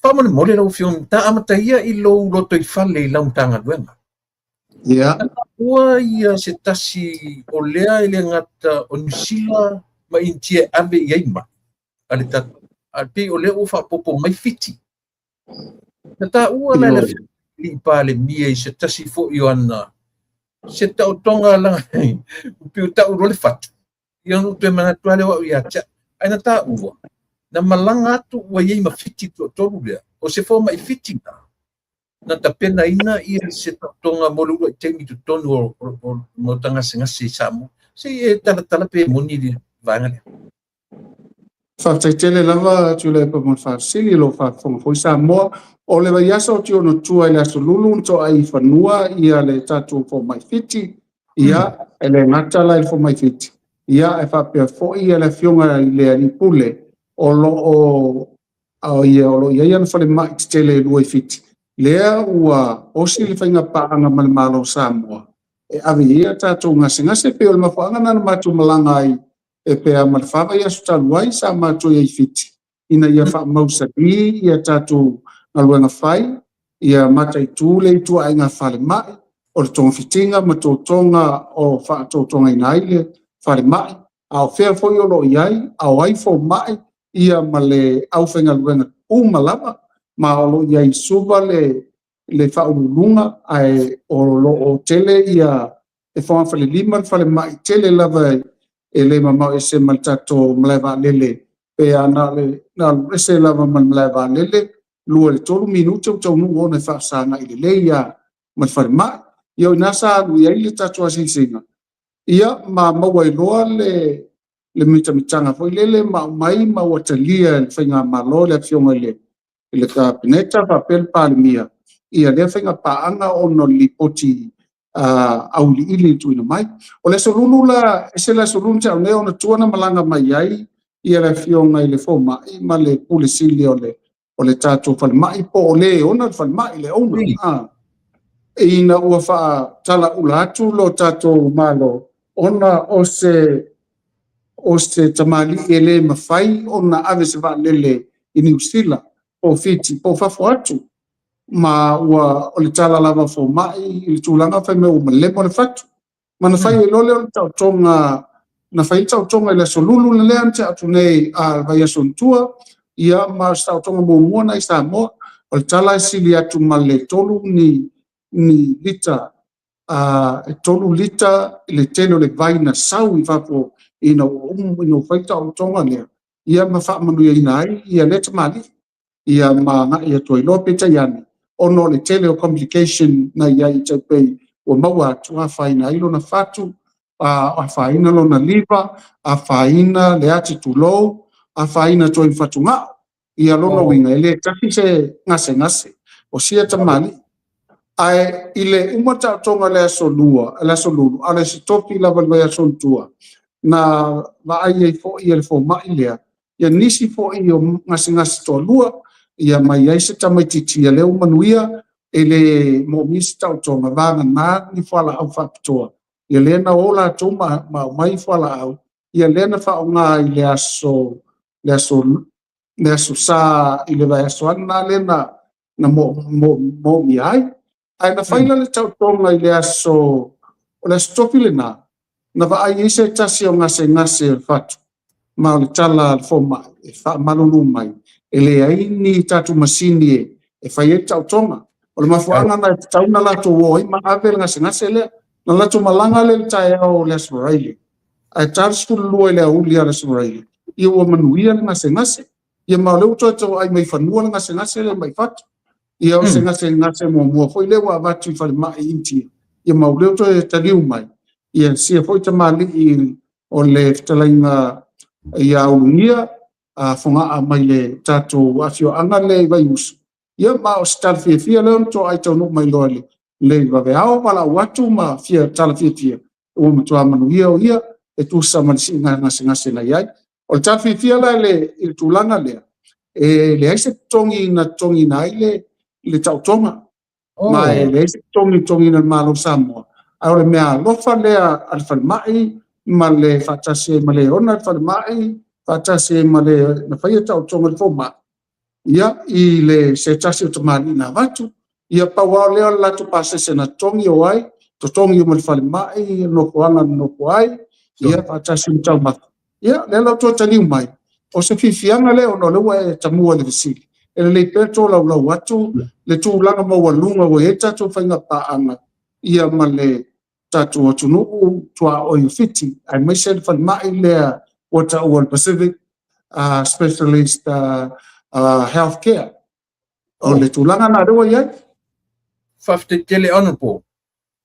Faamolemole lau Afioga, ta amataia i lou lotoifale i lau Matagaluega. Ia. Ua ia se tasi o lea e le gata o Niu Sila ma Initia e ave i ai mai a le tatou, ae pei o lea ua faaopoopo mai Fiti. Na taua la e le Afioga i le Palemia i se tasi foi o ana se taotoga laga pei o tau loa le fatu. Ia ona ou toe manatu lava lea o au ia te au. Ae na taua, na malaga atu ua i ai ma Fiti toatolu lea, o se fomai Fiti la, na tapenaina ia se taotoga mo le uluai taimi i totonu o maota gasegase i Samoa. Se i e talatala pe moni le vaega lea. Faafetai tele lava Tuilaepa mo le faafesili, o lo o faafofoga foi Samoa. O le vaiaso o Tionotua i le Aso Lulu na toai i fanua ia le tatou fomai Fiti, ia e le gata la i le fomai Fiti, ia e faapea foi ia le Afioga i le Alii Pule o lo o ia o lo o i ai ana falemai tetele e lua i Fiti, lea ua osi le faigapaaga ma le Malo o Samoa e ave i ai a tatou gasegase. Pei o le mafuaaga lena na matou malaga ai e pea ma le fa vaiaso talu ai sa matou i ai i Fiti ina ia faamausali ia tatou galuega fai, ia mataitu le ituaiga falemai o le togafitiga ma totoga o faatotogaina ai le falemai, a o fea foi o lo o i ai, a o ai fomai ia ma le aufaigaluega uma lava, ma o lo o i ai i Suva le faauluuluga, ae o lo o tele ia e fogafalelima le falemai tele lava e le mamao ese ma le tatou malae vaalele, pe a na alu ese lava ma le malae vaalele, 2 i le 3 minute ua taunuu ona e faafesagai lelei lava ma le falemai. Ia o i ina sa alu i ai le tatou asiasiga, ia ma maua ai loa le mitamitaga foi lele ma aumai ma ua talia e le faigamalo le Afioga i le Kapeneta faapea le Palemia ia lea faigapaaga ona o le lipoti auiliili e tuuina mai. O le Aso Lulu la, ese le Aso Lulu na tea nei ona tua na malaga mai ai ia le Afioga i le Fomai ma le Pule Sili o le tatou falemai, po o le ona le falemai, le owner, ina ua faatalaula atu lo tatou Malo ona o se tamalii e le mafai ona ave se vaalele i Niu Sila po o Fiti po o fafo atu. Ma ua o le tala lava a fomai i le tulaga fai mai ua malemo le fatu. Ma na fai ai loa lea o le taotoga, na fai ai le taotoga i le Aso Lulu le lea na tea atu nei a le vaiaso na tua, ia ma o se taotoga muamua lena i Samoa. O le tala e sili atu ma le 3 ni lita, e 3 lita le tele o le vai na sau i fafo ina ua ina ua fai le taotoga lea, ia ma faamanuiaina ai ia lea tamalii, ia ma agai atu ai loa. Peitai ane, ona o le tele o complication na i ai tai pei ua maua atu, afaina ai lona fatu, afaina lona liver, afaina le ati tulou, afaina atu ai ma fatugao. Ia lona uiga, e le tasi se gasegase o sia tamalii. Ae i le uma taotoga i le aso Lua, le Aso Lulu, a o le Aso Tofi lava i le vaiaso na tua, na vaai ai foi e le fomai lea, ia nisi foi o gasegase toalua, ia ma i ai se tamaitiiti lea ua manuia, e le moomia se taotoga, vagana ni fualaau faapitoa. Ia lea na o latou ma aumai fualaau, ia lea na faaaoga i le aso le aso le aso Sa i le vaiaso ane lena lea na moomia ai. Ae na fai la le taotoga i le aso, o le Aso Tofi lena, na vaai ai se tasi o gasegase o le fatu, ma o le tala a le fomai e faamalulu mai, e leai ni tatou masini e fai ai le taotoga. O le mafuaaga lena e tatau ona latou o ai ma ave le gasegase lea. Na latou malaga lea i le taeao o le Aso Faraile, ae ta le 12 i le aoauli o le Aso Faraile, ia ua manuia le gasegase. Ia ma o lea ua toe toai mai fanua le gasegase lea mai fatu. Ia o se gasegase muamua foi lea ua avatu i falemai i Initia, ia ma o lea ua toe taliu mai, ia sia foi tamalii o le fetalaiga ia Ulugia a Fogaa mai le tatou afioaga lea i Vaiusu, ia ma o se tala fiafia lea ona toai taunuu mai loa i le vaveao valaau atu ma fia tala fiafia ua matua manuia o ia e tusa ma le siiga gasegase na i ai. O le tala fiafia la i le tulaga lea, e leai se totogi na totogiina ai le taotoga, ma e leai se totogi totogiina e le Malo o Samoa, a o le mea alofa lea a le falemai ma le faatasi ai ma le ona le falemai, faatasi ai ma le na faia taotoga i le fomai, ia i le se tasi o tamalii na avatu, ia pau lava lea o le latou pasese na totogi o ai, totogi uma e le falemai, nofoaga na nofo ai, ia faatasi ma taumafa. Ia, lea la ua toe taliu mai, o se fiafiaga lea ona o lea ua e tamua i le fesili, e lelei pea le tolaulau atu le tulaga maualuga ua i ai le tatou faiga paaga ia ma le tatou atunuu tuaoi o Fiti, aemaise le falemai lea ua taua o le Pacific Specialist Healthcare. O le tulaga lena lea ua i ai. Faafetai tele Honourable.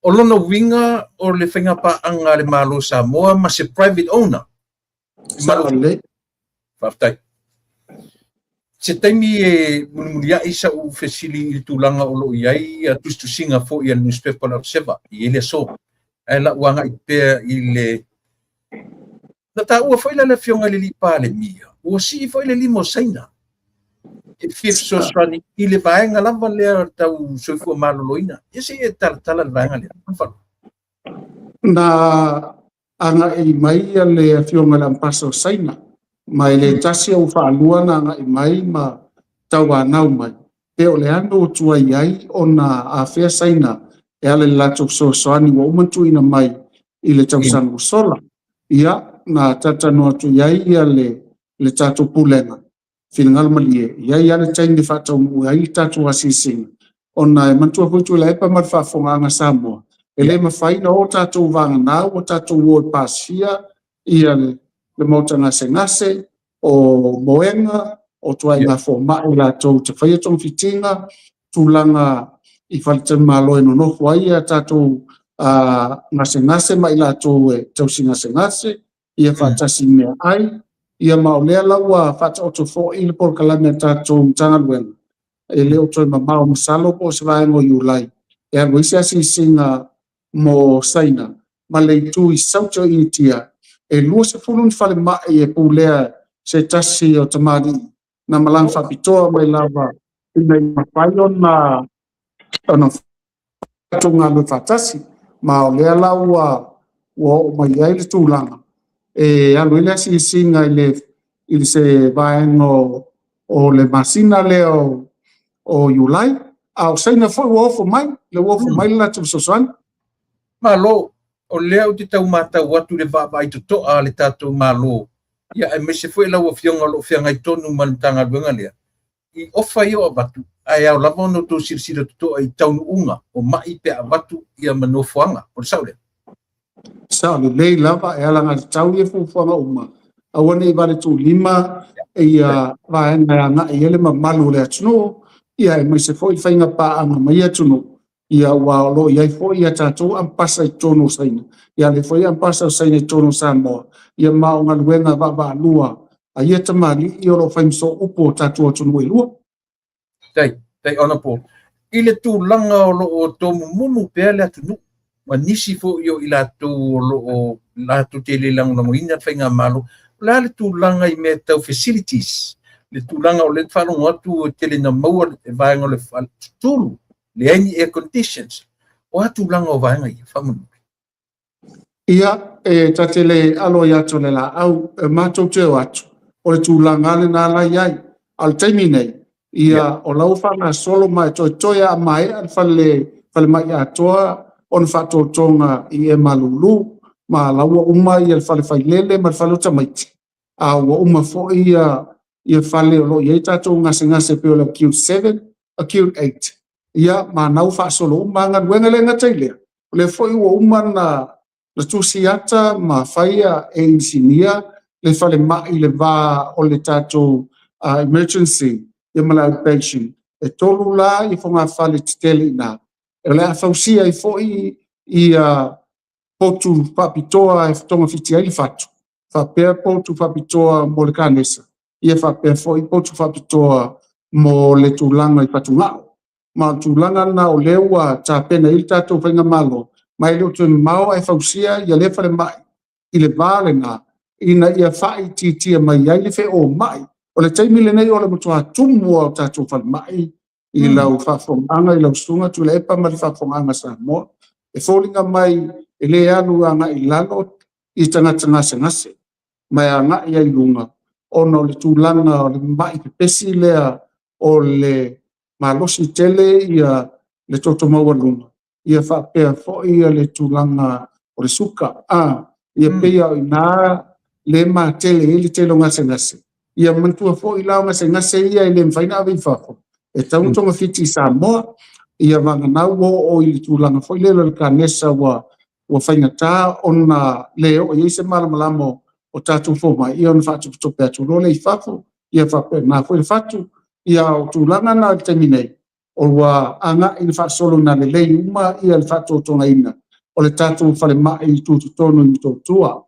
O lona uiga o le faiga paaga a le Malo o Samoa ma se private owner. Sao lelei. Faafetai. Se taimi e mulimuliai sa'u fesili i le tulaga o lo o i ai tusitusiga foi a le newspaper o le Observer i le aso. Ae la'u agai pea i le na taua foi la le afioga i le alii Palemia, ua sii foi le lima o Saina e fia fesoasoani i le vaega lava lea tau soifua maloloina. Ia se i e talatala le vaega lea. Na agai mai le afioga i le Ambassador o Saina, ma e le tasi ae ua faalua ona agai mai ma tauanau mai, pe o le a le mea ua tuai ai ona afea Saina e ala i le latou fesoasoani ua uma ona tuuina mai i le tausaga ua sola. Ia, na talatalanoa atu i ai le tatou Pulega, finagalo malie, e i ai lava le taimi e faataunuu ai le tatou asiasiga, ona e manatua foi Tuilaepa ma le faafofogaaga a Samoa, e le mafai ona o tatou vagana ua tatou o e pasia le maota gasegase, o moega, o ituaiga fomai latou te faia togafitiga, tulaga i faletalimalo e nonofo ai a tatou gasegase ma i latou e tausi gasegase, ia faatasi i meaai, ia ma o lea la ua faataoto foi le polokalame a le tatou Matagaluega, e le o toe mamao masalo po o se vaega o Iulai, e alu ai se asiasiga mo Saina ma le itu i Saute o Initia, e 20 ni falemai e pulea se tasi o tamalii na malaga faapitoa mai lava ina ia mafai ona tatou galulue faatasi. Ma o lea la ua oo mai ai le tulaga e alu ai le asiasiga i se vaega o le masina lea o Iulai. A o Saina foi ua ofo mai, lea ua ofo mai le latou fesoasoani. Malo, o lea ou te tau matau atu i le vaavaai totoa a le tatou Malo, ia aemaise foi lau Afioga o lo o feagai tonu ma le Matagaluega lea, i ofa ia o avatu, ae ao lava ona outou silasila totoa i taunuuga o mai pe a avatu ia ma nofoaga. O le sao lea? Sao lelei lava, e alagatatau ia fuafuaga uma, aua ne i vale tuulima ia vaega e agai i ai le mamalu o le atunuu, ia aemaise foi faiga paaga ma ia atunuu, ia aua o lo o i ai foi ia tatou ampasa i totonu o Saina, ia lea foi ampasa o Saina i totonu o Samoa, ia ma o galuega vaavaalua a ia tamalii o lo o fai ma sooupu o tatou atunuu e lua. Tai, tai Honorable, i le tulaga o lo o tomumumu pea le atunuu, ma nisi foi o i latou o lo o latou te le lagolagoina le faigamalo, o le a le tulaga i mea tau facilities, le tulaga o lea faalogo atu e tele na maua le vaega o le tutulu, leai ni air conditions. O a tulaga o vaega ia, faamolemole? Ia, e ta te le alo ai atu le laau, e matou te o atu, o le tulaga lena la i ai. A o le taimi nei, ia, o la ua faagasolo ma e toetoe a maea le falemai atoa ona faatotoga i e malulu, ma la ua uma ia le fale failele ma le fale o tamaiti, a ua uma foi ia fale o lo o i ai tatou gasegase pei o le acute 7, acute 8. Ia, ma na ua faasolo uma galuega le gata i lea. O lea foi ua uma na tusi ata ma faia e inisinia le falemai le va o le tatou emergency ia ma le outpatient. E 3 la i fogafale tetele i ina. O le a fausia ai foi ia potu faapitoa e togafiti ai le fatu, faapea potu faapitoa mo le kanesa, ia faapea foi potu faapitoa mo le tulaga i fatugao. Ma o le tulaga lena o lea ua tapena i le tatou faigamalo, ma e le o toe mamao ae fausia ia lea falemai i le va lena, ina ia faaitiitia mai ai le feomai. O le taimi lenei o le matua tumu o tatou falemai i lau faafofogaaga i lau susuga Tuilaepa ma le faafofogaaga a Samoa. E foliga mai e le alu agai i lalo i tagata gasegase, ma e agai ai i luga, ona o le tulaga o le mai pepesi lea o le malosi tele ia le toto maualuga, ia faapea foi ia le tulaga o le suka. Ia pei o ina le matele ai le tele o gasegase. Ia manatua foi la o gasegase ia e le mafai ona ave i fafo, e tatau ona togafiti i Samoa. Ia vagana ua oo i le tulaga foi lele o le kanesa ua faigata ona le oo i ai se malamalama o tatou fomai, ia ona faatopetope atu loa lea i fafo, ia faapena foi le fatu. Ia o tulaga na i le taimi nei, o ua agai ina faasolo ina lelei uma ia le faatotogaina o le tatou falemai tutotonu i Motootua.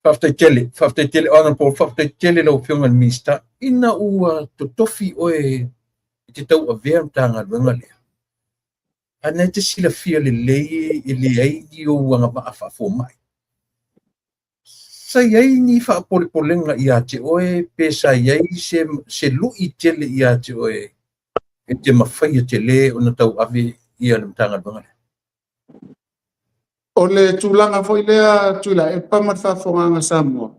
Faafetai tele, faafetai tele Honorable, faafetai tele lau Afioga i le Minisita. Ina ua totofi oe i te tauavea Matagaluega lea, a na e te silafia lelei e leai ni ou agavaa faafomai. Sa i ai ni faapolepolega ia te oe, pe sa i ai se lui tele ia te oe e te mafaia tele ona tauave ia le Matagaluega lea? O le tulaga foi lea Tuilaepa ma le faafofogaaga a Samoa,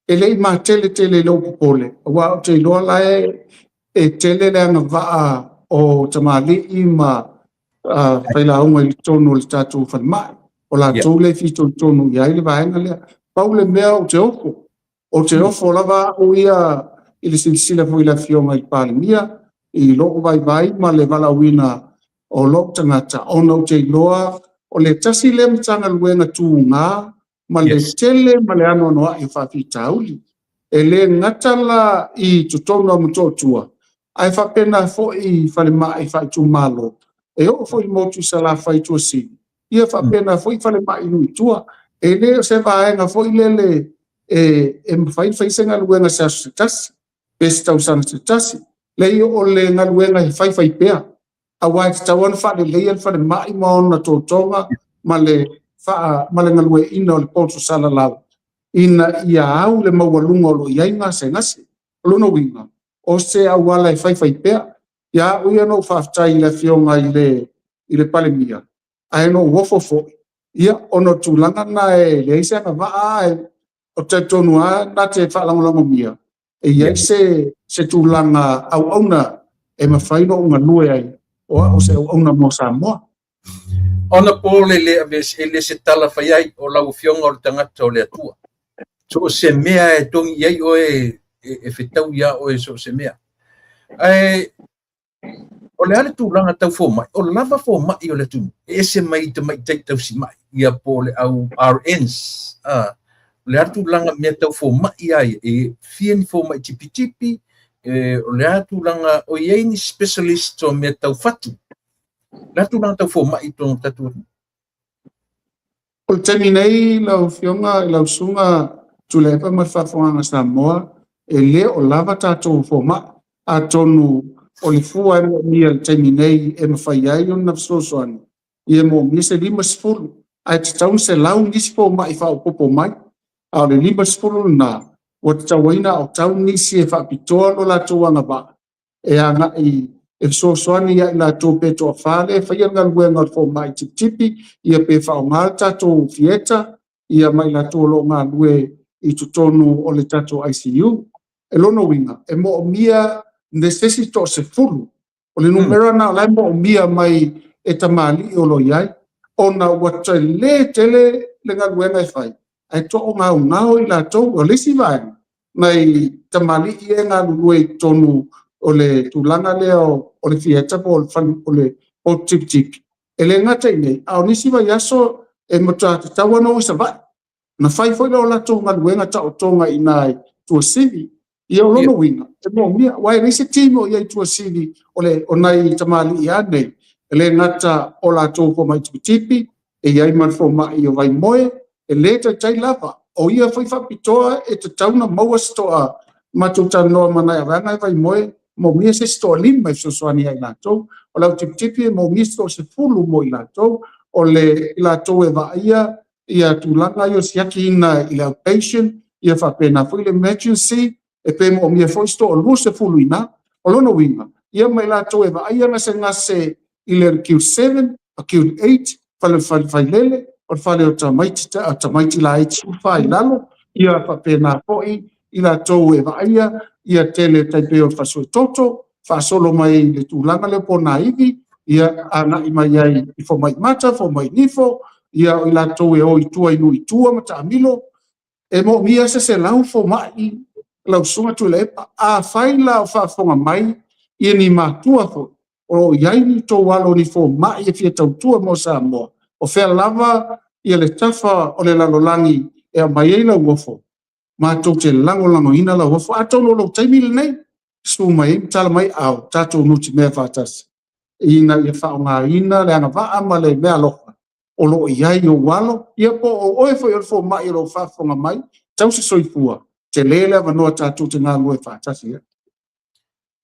e le i matele tele i lou popole, aua ou te iloa la e tele le agavaa o tamalii ma failauga i totonu o le tatou falemai. O latou le fitoitonu i ai le vaega lea. Pau le mea ou te ofo, ou te ofo lava au ia i le silasila foi i le Afioga i le Palemia, i lou vaivai ma le valaauina o lou tagata, ona ou te iloa o le tasi lea Matagaluega tuga ma le tele ma le anoanoai o faafitauli. E le gata la i totonu o Motootua, ae faapena foi i falemai faaitumalo, e oo foi i motu i Salafai i Tuasivi, ia faapena foi falemai i nuu i tua. E le o se vaega foi lele e mafai ona fai se galuega se aso se tasi, pe se tausaga se tasi. Leai, o le galuega e faifai pea, aua e tatau ona faaleleia le falemai ma ona totoga ma le galueaiina o le poto salalau, ina ia au le maualuga o lo o i ai gasegase. O lona uiga, o se auala e faifai pea. Ia au ia na ou faafetai i le Afioga i le Palemia, ae na ou ofo foi, ia, ona o tulaga na e leai se agavaa, ae o talitonu lava na te faalagolagomia, e i ai se tulaga auauna e mafai ona ou galue ai o au o se auauna mo Samoa. Ona po le le aveese, e le se tala fai ai o lau Afioga o le tagata o le Atua. So o se mea e togi i ai oe e fetau iā oe so o se mea. Ae o le a le tulaga tau fomai, o lava fomai o le atunuu, e ese mai i tamaitai tausimai, ia po o le au RNs. O le a le tulaga mea tau fomai lava ia, e fia ni fomai tipitipi, o le a tulaga o i ai ni specialist o mea tau fatu. O le a tulaga tau fomai i totonu o le tatou atunuu? O le taimi nei lau Afioga i lau Susuga Tuilaepa ma le faafofogaaga a Samoa, e le o lava tatou fomai. Atonu o le fua e moomia i le taimi nei e mafai ai ona fesoasoani, ia moomia se 50, ae tatau ona 100 nisi fomai faaopoopo mai. A o le 50 lena, ua tatau ai ona aotau nisi e faapitoa lo latou agavaa e agai e fesoasoani ia i latou pe toafa lea e faia le galuega o le fomai tipitipi, ia pe faaaoga le tatou theatre, ia ma i latou o lo o galue i totonu o le tatou ICU. E lona uiga, e moomia se isi 10. O le numera lena o la e moomia mai e tamalii o lo o i ai, ona ua tele tele le galuega e fai, ae toagaogao i latou. O le isi vaega, nai tamalii ia e galulue i totonu o le tulaga lea o le theatre po o le potu tipitipi, e le gata i nei, a o nisi vaiaso e matua tatau ona o i Savaii. Na fai foi le latou galuega taotoga i ina i Tuasivi. Ia o lona uiga, e moomia, aua e leai se team o i ai i Tuasivi o nai tamalii lava nei, e le gata o latou fomai tipitipi, e i ai ma le fomai o Vaimoe, e le taitai lava. O ia foi faapitoa e tatau ona maua se toa, matou talanoa ma nai vaega e Vaimoe, moomia se isi toa-5 e fesoasoani ia i latou. O le au tipitipi e moomia se toa-10 mo i latou. O le i latou e vaaia ia tulaga ia o siakiina i le outpatient, ia faapena foi le emergency, e pe moomia foi se toa-20 i ina. O lona uiga, ia ma i latou e vaaia gasegase i le acute 7, acute 8, fale failele, o le fale o tamaiti laiti 14 i lalo, ia faapena foi i latou e vaaia ia tele tai pei o le falesuetoto, faasolo mai i le tulaga lea po o naivi, ia agai mai ai i fomai mata, fomai nifo, ia o i latou e o i tua i nuu i tua ma taamilo, e moomia se 100 fomai lau Susuga Tuilaepa. Afai la o faafofoga mai ia ni matua foi, o lo o i ai ni tou alo ni fomai e fia tautua mo Samoa, o fea lava ia le tafa o le lalolagi e aumai ai lau ofo, matou te lagolagoina lau ofo. Atonu o lou taimi lenei, susu mai ai ma tala mai ao, tatou nutimea faatasi, ina ia faaaogaina le agavaa ma le meaalofa o lo o i ai ou alo, ia po o oe foi o le fomai o lo o faafofoga mai, tausi soifua, tele le avanoa tatou te galulue faatasi ai.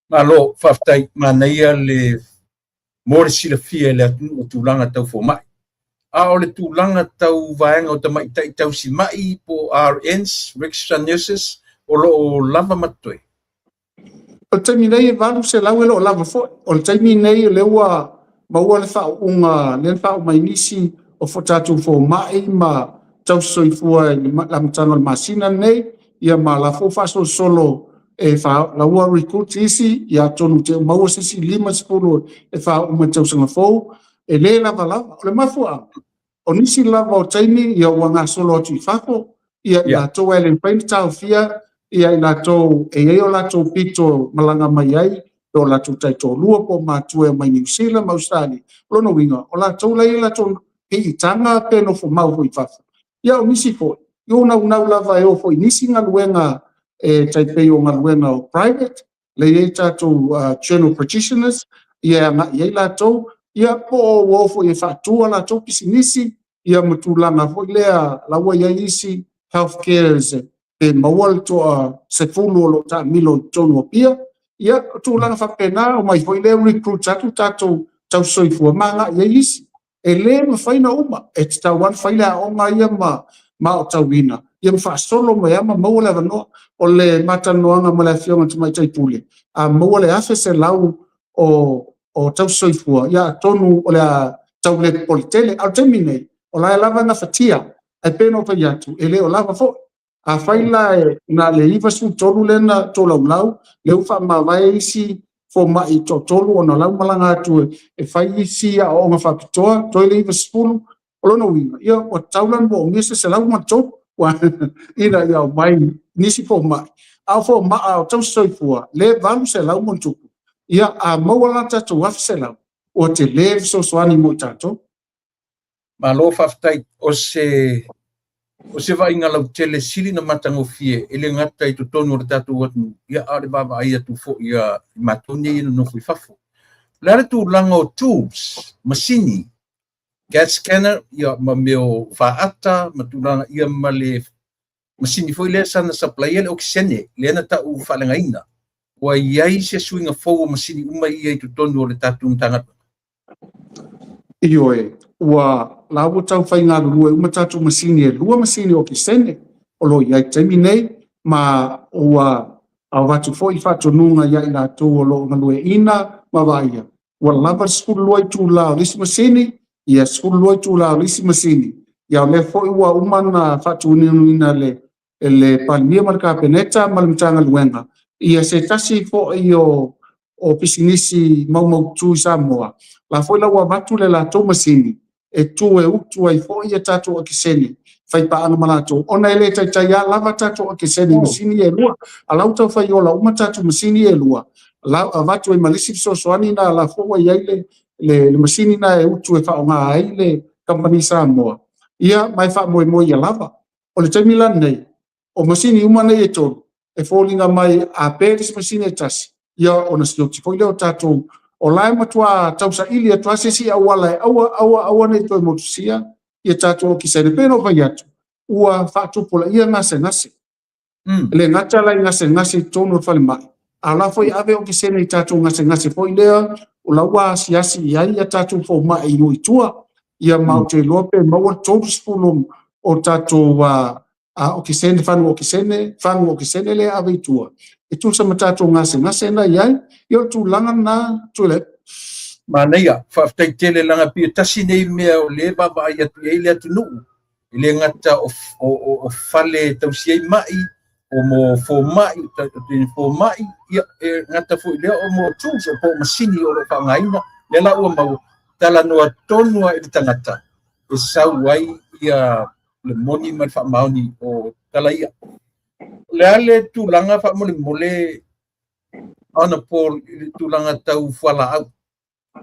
Malo, faafetai, manaia le mo le silafia e le atunuu o tulaga tau fomai. A o le tulaga tau vaega o tamaitai tausimai po o RNs, Registered Nurses, o lo o lava ma totoe? O le taimi nei e 800 e le o lava foi. O le taimi nei o lea ua maua le faauuga, lea na faauu mai nisi o tatou fomai ma tausi soifua i le amataga o le masina lenei, ia ma la foi faasolosolo e laua recruit isi, ia atonu te maua se isi 50 e faauu mai tausaga fou, e le lava lava. O le mafuaaga, o nisi lava o taimi ia ua gasolo atu i fafo, ia i latou e le mafai ona taofia, ia i latou e i ai o latou pito malaga mai ai, o latou taitoalua po o matua mai Niu Sila ma Ausetalia. O lona uiga, o latou la ia latou piitaga pe nofo mau foi i fafo. Ia o nisi foi, i o naunau lava e o foi nisi galuega e tai pei o galuega o private, le i ai tatou general practitioners, ia e agai ai latou, ia po o ua o foi e faatua latou pisinisi, ia ma tulaga foi lea la ua i ai isi healthcare pe maua le toa 10 o lo o taamilo i totonu o Apia, ia o tulaga faapena, omai foi lea recruit atu tatou tausisoifua ma agai ai isi. E le mafai ona uma, e tatau lava ona fai le aoga ia ma aotauina, ia ma faasolo mai lava ma maua le avanoa. O le matalanoaga ma le Afioga i le Tamaitai Pule, a maua le 1,100 o tausisoifua, ia atonu o le a tau le popole tele. A o le taimi nei, o la e lava gafatia, ae pei ona ou fai atu, e le o lava foi. Afai la e na o le 93 lea na tolaulau, lea ua faamavae isi fomai toatolu ona la ua malaga atu e fai isi aoaoga faapitoa, toe le 90. O lona uiga, ia ua tatau la ona moomia se 103 ina ia omai nisi fomai. A o fomai, a o tausi soifua, le 800+. Ia a maua la tatou 1,100, ua tele le fesoasoani mo i tatou. Malo faafetai. O se vaaiga lautele sili na matagofie, e le gata i totonu o le tatou atunuu, ia a o le vaavaai atu foi ia i matou nei e nonofo i fafo. O le a le tulaga o tools, masini, CAT scanner, ia ma mea o faata ma tulaga ia ma le masini foi lea sana supply le okisene lea na tau faaleagaina. Ua i ai se suiga fou o masini uma ia i totonu o le tatou Matagaluega? Ioe, ua la ua tau faigalulue uma tatou masini, e lua masini okesene o lo o i ai taimi nei, ma ua avatu foi faatonuga ia i latou o lo o galueaiina ma vaaia, ua lava le 12 itula o le isi masini, ia 12 itula o le isi masini. Ia o lea foi ua uma ona faatuinuina le Palemia ma le Kapeneta ma le Matagaluega ia se tasi foi o pisinisi maumaututu i Samoa, la foi la ua avatu le latou masini e tu e utu ai foi ia tatou okesene, faipaaga ma latou, ona e le taitai a lava tatou okesene i masini e lua, a la ua tau fai ola uma tatou masini e lua, la avatu ai ma le isi fesoasoani na la foi ua i ai le masini na e utu e faaaoga ai le kamupani Samoa, ia ma e faamoemoe ia lava. O le taimi la lenei, o masini uma nei e tolu, e foliga mai a pe le isi masini e tasi, ia ona sioti foi lea o tatou. O la e matua tausaili atu lava se isi auala e aua aua aua ne i toe motusia ia tatou okesene. Pei ona ou fai atu, ua faatupulaia gasegase. E le gata la i gasegase i totonu o le falemai, a o la foi ave okesene i tatou gasegase foi lea o la ua asiasi i ai ia tatou fomai i nuu i tua. Ia ma ou te iloa pe maua le 30 o tatou okesene, fagu okesene, fagu okesene lea ave i tua, e tusa ma tatou gasegase na i ai. Ia o le tulaga lena, Tuilaepa. Manaia, faafetai tele laga pei tasi nei mea o le vaavaai atu i ai le atunuu. E le gata o fale tausi ai mai, o mo fomai, fomai, ia e gata foi lea o mo tools, o po o masini o lo o faaaogaina. Lea la ua maua, talanoa tonu lava i le tagata e sau ai ia le moni ma le faamaoni o tala ia. O le a le tulaga faamolemole Honorable i le tulaga tau fualaau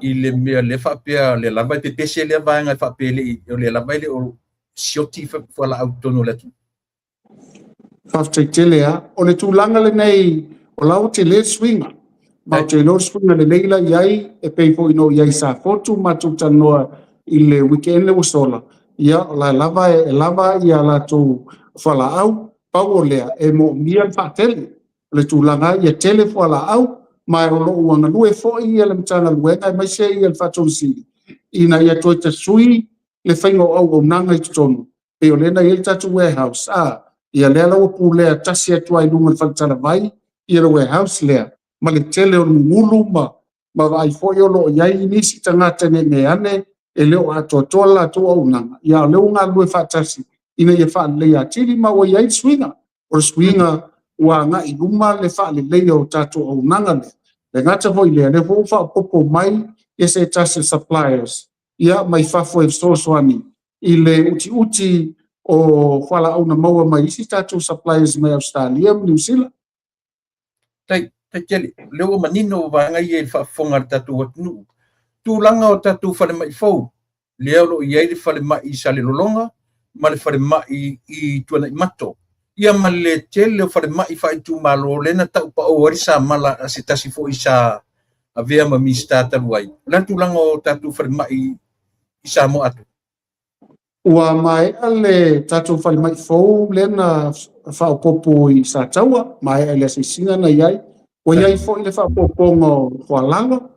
i le mea lea faapea le lava e pepese lea vaega e faapea le o le lava e le o sioti fualaau i totonu o le atunuu? Faafetai tele a. O le tulaga lenei, o la ua tele le suiga. Ma ou te iloa le suiga lelei la i ai, e pei foi na ou i ai i Safotu matou talanoa i le weekend le ua sola, ia o la lava e lava ia latou fualaau, pau o lea e moomia le faatele. O le tulaga ia tele fualaau, ma o lo o ua galue foi ia le Matagaluega aemaise ia le Faatonusili ina ia toe tasui le faiga o auaunaga i totonu. Pei o lea na i ai le tatou warehouse, a ia lea la ua pulea tasi atu ai i luga o le faletalavai ia le warehouse lea, ma le tele o le gugulu ma vaai foi o lo o i ai nisi tagata ne i mea ane e le o atoatoa le latou auaunaga, ia o lea ua galulue faatasi ina ia faaleleia atili ma ua i ai le suiga. O le suiga ua agai i luma le faaleleia o tatou auaunaga lea. Le gata foi lea, lea foi ua faaopoopo mai ia se tasi o suppliers ia mai fafo e fesoasoani i le utiuti o fualaau na maua mai isi tatou suppliers mai Ausetalia ma Niu Sila. Tai, tai tele, lea ua manino vaega ia i le faafofoga a le tatou atunuu. Tulaga o tatou falemai fou, lea o lo o i ai le falemai i Salelologa ma le falemai i Tuanaimato, ia ma le tele o falemai faaitumalo lea na taupao ai le samala a se tasi foi sa avea ma Minisita talu ai. O le a le tulaga o tatou falemai i Samoa atoa? Ua maea le tatou falemai fou lea na faaopoopo i Sataua, maea i le asiasiga na i ai. Ua i ai foi le faaopoopoga o Foalalo,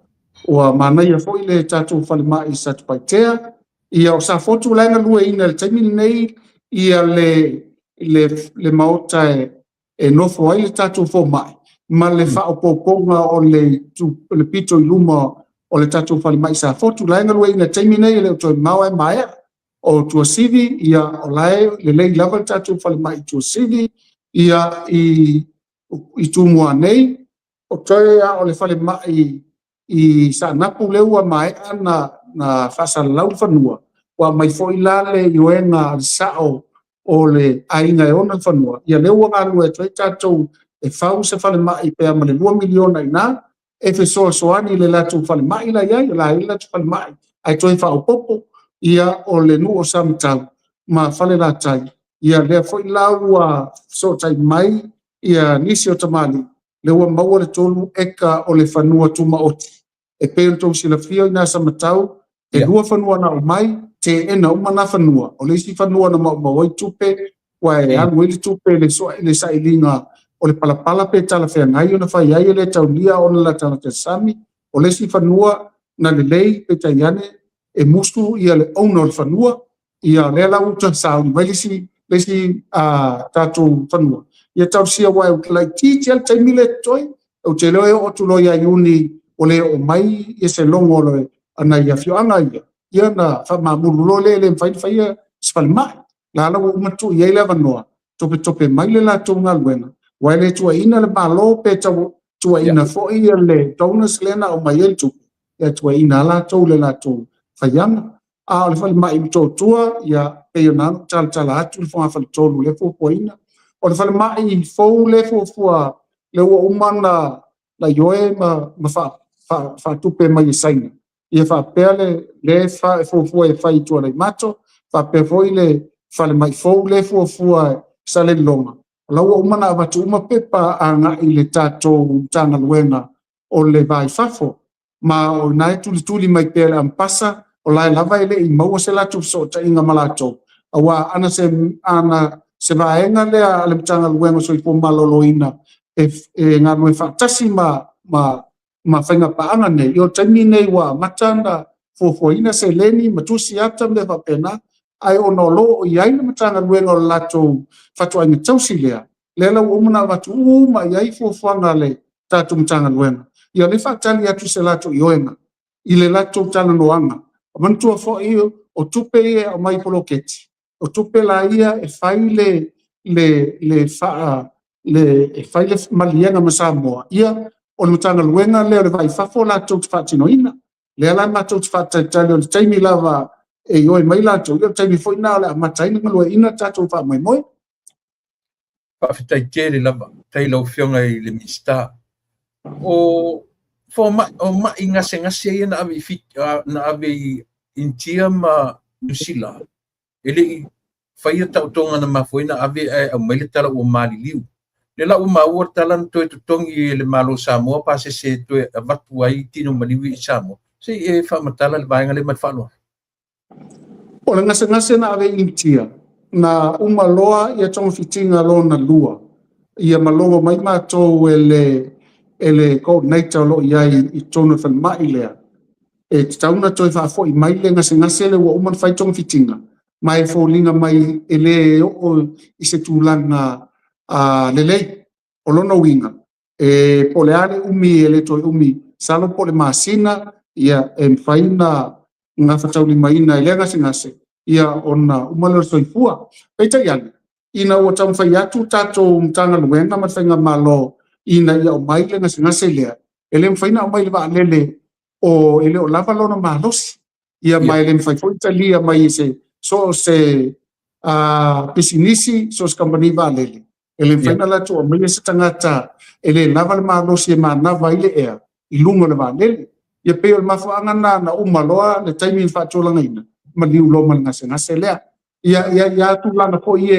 ua manaia foi le tatou falemai i Satupaitea. Ia o Safotu la e galueaiina i le taimi lenei ia le maota e nofo ai le tatou fomai ma le faaopoopoga o le pito i luma o le tatou falemai i Safotu. La e galueaiina i le taimi nei, e le o toe mamao ae maea. O Tuasivi, ia o la e lelei lava le tatou falemai i Tuasivi, ia i Tumua nei. O toe a o le falemai i Saanapu lea ua maea na faasalalau le fanua, ua aumai foi la le ioega a le sao o le aiga e ona le fanua, ia lea ua galulue atu ai tatou e fau se falemai pe a ma le $2 miliona i ina, e fesoasoani i le latou falemai la i ai, o la e i ai le latou falemai, ae toe faaopoopo. Ia o le nuu o Samatau ma Falelatai, ia lea foi la ua fesootai mai ia nisi o tamalii, lea ua maua le 3 eka o le fanua tumaoti. E pei ona outou silafia i ina Samatau, e 2 fanua na aumai, teena uma na fanua. O le isi fanua na maumau ai tupe, ua e alu ai le tupe i le sailiga o le palapala pe talafeagai ona fai ai e le taulia ona la talata sami. O le isi fanua na lelei, peitai ane e musu ia le owner o le fanua, ia lea la ua sauni mai le isi tatou fanua. Ia tausia ua e laitiiti lava le taimi lea totoe, ou te iloa e oo atu loa ia Iuni ua le oo mai ia se logo o le nai afioaga ia, ia na faamamulu loa lea e le mafai ona faia se falemai. La la ua uma tuu i ai le avanoa, topetope mai le latou galuega, ua e le tuuaiina le Malo pe tau tuuaiina foi le donors lea na aumai ai le tupe, ia tuuaiina lava latou i le latou faiaga. A o le falemai i Motootua, ia pei ona talatala atu le fogafale 3 lea e fuafuaina. O le falemai fou lea e fuafua, lea ua uma na ioe ma faatupe mai e Saina, ia faapea lea e fuafua e fai i Tuanaimato, faapea foi le falemai fou lea e fuafua i Salelologa. O la ua uma na avatu uma pepa agai i le tatou Matagaluega o le Va i Fafo, ma o ina e tulituli mai pea e le Ampasa, o la e lava e le i maua se latou fesootaiga ma latou, aua ana se vaega lea a le Matagaluega o Soifua Maloloina e galulue faatasi ma faiga paaga nei, o le taimi nei ua amata ona fuafuaina seleni ma tusi ata mea faapena, ae ona o lo o i ai le Matagaluega o le latou fatuaiga tausi lea, lea la ua uma ona avatu uma i ai fuafuaga a le tatou Matagaluega. Ia lea faatali atu se latou ioega i le latou talanoaga. Manatua foi o tupe ia e aumai i poloketi, o tupe la ia e fai le maliega ma Samoa, ia o le Matagaluega lea o le Va i Fafo latou te faatinoina. Lea la matou te faatalitali o le taimi lava e ioe mai latou, ia o le taimi foi lena o le a amata ai ona galueaiina le tatou faamoemoe. Faafetai tele lava, faafetai lau Afioga i le Minisita. O mai gasegase ia na ave i na ave i Initia ma Niu Sila, e le i faia taotoga na mafua ai na ave ae aumai le tala ua maliliu. Le la ua maua le tala na toe totogi e le Malo Samoa pasese e toe avatu ai tino maliu i Samoa. Se i e faamatala le vaega lea ma le faaaloalo. O le gasegase na ave i Initia, na uma loa ia togafitiga lona 2, ia ma logo mai matou e le coordinator o lo o i ai i totonu o le falemai lea, e tatau ona toe faafoi mai le gasegase lea ua uma ona fai togafitiga, ma e foliga mai e le oo i se tulaga lelei. O lona uiga, e po o le a le umi e le toe umi, masalo po o le masina, ia e mafai ona gafataulimaina e lea gasegase, ia ona uma lea o le soifua. Peitai ane, ina ua taumafai atu tatou Matagaluega ma le Faigamalo ina ia aumai le gasegase lea, e le mafai ona aumai le vaalele o e le o lava lona malosi, ia ma e le mafai foi talia mai e se so o se pisinisi, so o se kamupani vaalele. E le mafai ona latou aumaia se tagata e le lava le malosi e manava ai le ea i luga o le vaalele. Ia pei o le mafuaaga lena na uma loa le taimi na faatulagaina, maliu loa ma le gasegase lea. Ia ia ia tulaga foi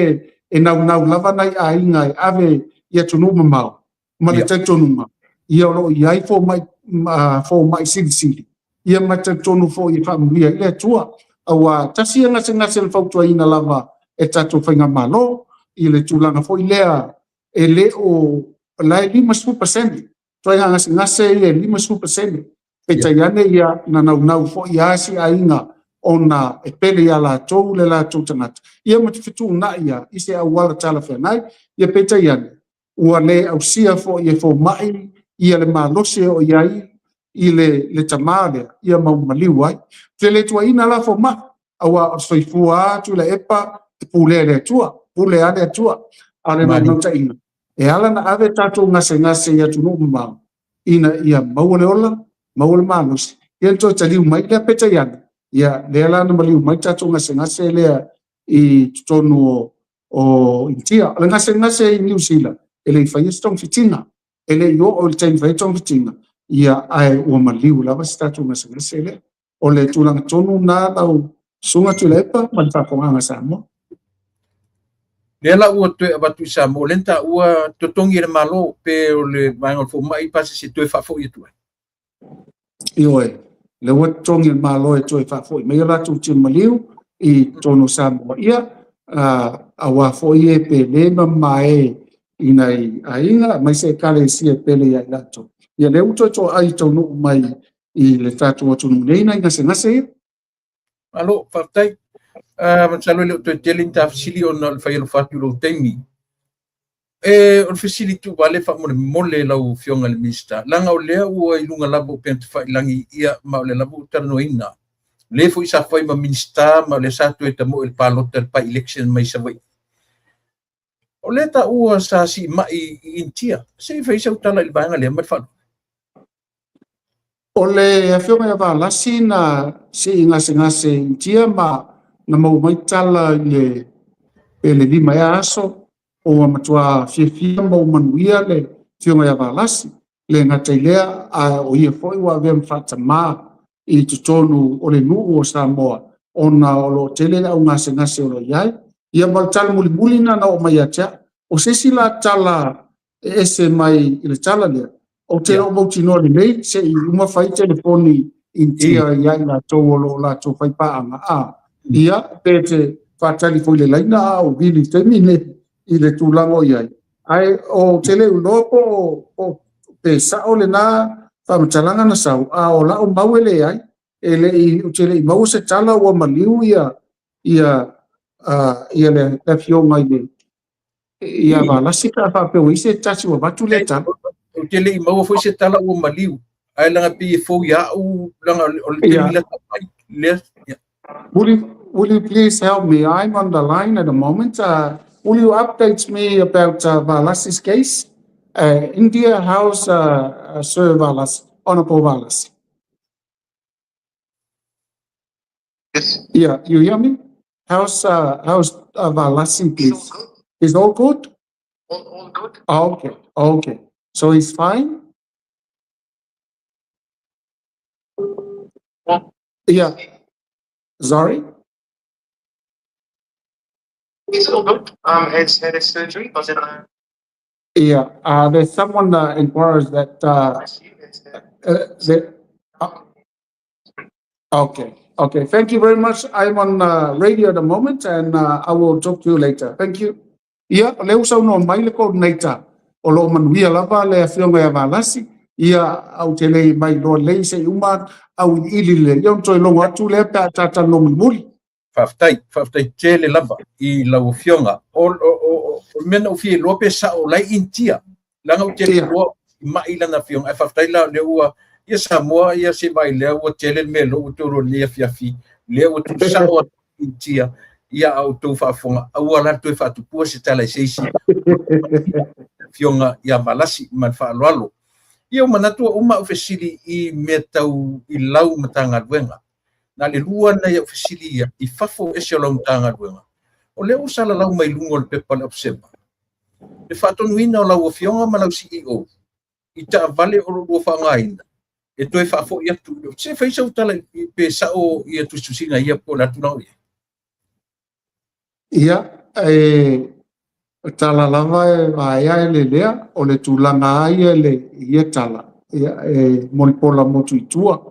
e naunau lava nai aiga e ave i atunuu mamao, ma le talitonuga, ia o lo o i ai fomai silisili, ia ma talitonu foi e faamanuia ai le Atua. Aua tasi ia gasegase na fautuaina lava e tatou Faigamalo i le tulaga foi lea e le o la e 50% ituaiga gasegase ia e 50%. Peitai ane ia na naunau foi a si aiga ona e pele ia latou le latou tagata, ia ma te fetuunai ia i se auala talafeagai, ia peitai ane ua le ausia foi e fomai ia le malosi e oo i ai i le tamā lea, ia ma maliu ai. Te le tuuaiina la fomai, aua o le soifua atu le epa e pulea e le Atua, pule a le Atua. A o le naunautaiga, e ala ona ave tatou gasegase i atunuu mamao, ina ia maua le ola, maua le malosi, ia ona toe taliu mai lea. Peitai ane, ia lea la na maliu mai le tatou gasegase lea i totonu o Initia. O le gasegase i Niu Sila, e le i faia se togafitiga, e le i oo i le taimi e fai ai togafitiga, ia ae ua maliu lava si tatou gasegase lea. O le tulaga tonu lena lau Susuga Tuilaepa ma le faafofogaaga a Samoa. Lea la ua toe avatu i Samoa, lea na taua totogi e le Malo pe o le vaega o le fomai pasese e toe faafoi atu ai. Ioe, lea ua totogi e le Malo e toe faafoi mai a latou tino maliu i totonu o Samoa, ia, aua foi e pele ma mamae i nai aiga aemaise Ekalesia e pele ia i latou. Ia lea ua toe toai taunuu mai i le tatou atunuu nei nai gasegase ia. Malo, faafetai. Masalo e le o toe tele ni ta fesili ona o le fai alofa atu i lou taimi. E, o le fesili tuuvale faamolemole lau Afioga i le Minisita, leaga o lea ua i luga lava o upega tafailagi, ia, ma o lea lava ua talanoaina. Le foi sa fai ma Minisita ma o lea sa toe tamoe i le palota, le by-election mai Savaii. O lea taua sa siimai i Initia. Se i fai sau tala i le vaega lea ma le faaaloalo. O le Afioga ia Valasi na sii gasegase i Initia ma na maua mai tala i le pe le 5 ea aso, ua matua fiafia ma ua manuia le Afioga ia Valasi. Le gata i lea, a o ia foi ua avea ma faatamā i totonu o le nuu o Samoa ona o lo o tele le au gasegase o lo o i ai. Ia ma le tala mulimuli lena na oo mai ia te au. O se isi la tala e ese mai i le tala lea, ou te le o mautinoa lelei se i uma fai telefoni Initia ia i latou o lo o latou faipaaga, a ia pe te faatali foi i le laina a o vili i le taimi lenei i le tulaga o i ai. Ae ou te le iloa po o pe sao lena faamatalaga na sau, a o lau mau e leai, e le i, ou te le i maua se tala ua maliu ia ia ia le afioga i le ia Valasi pe a faapea ua i ai se tasi ua avatu lea tala. Ou te le i maua foi se tala ua maliu, ae leaga pei e fou ia au, leaga o le taimi lata mai lea. Will you please help me? I'm on the line at the moment. Will you update me about Valasi's case? India, how's Sir Valasi, Honorable Valasi? Yes. Yeah, you hear me? How's Valasi, please? It's all good. Is all good? All good. Okay. So he's fine? Yeah. Sorry? It's all good. Has had his surgery. Was it on Yeah. There's someone inquires that ICU? Okay. Thank you very much. I'm on radio at the moment and I will talk to you later. Thank you. Ia, o lea ua saunoa mai le coordinator o lo o manuia lava le afioga ia Valasi. Ia, ou te le mai loa lelei se i uma auiliili lelei. Ia, ona toe logo atu lea pe a talanoa mulimuli. Faafetai, faafetai tele lava i lau Afioga. O le mea na ou fia iloa pe sao o la e i Initia. Leaga ou te le iloa mai lana afioga. Ae faafetai la o lea ua ia Samoa ia se vai lea ua tele le mea loa ua toe lenei afiafi. Lea ua tuusao atu i Initia ia a outou faafofoga. Aua la toe faatupua se tala i se isi afioga ia Valasi ma le faaaloalo. Ia ua manatu ua uma au fesili i mea tau i lau Matagaluega. Na le lua nai au fesili ia i fafo ese o lau Matagaluega. O lea ua salalau mai luga o le pepa le Observer le faatonuina o lau afioga ma lau CEO i taavale o lo o lua faaaogaina e toe faafoi atu. Se fai sau tala pe sao ia tusitusiga ia po o le a tulaga o i ai. Ia, e tala lava e vaea e lelea, o le tulaga a ia le ia tala, ia, e molipola motu i tua.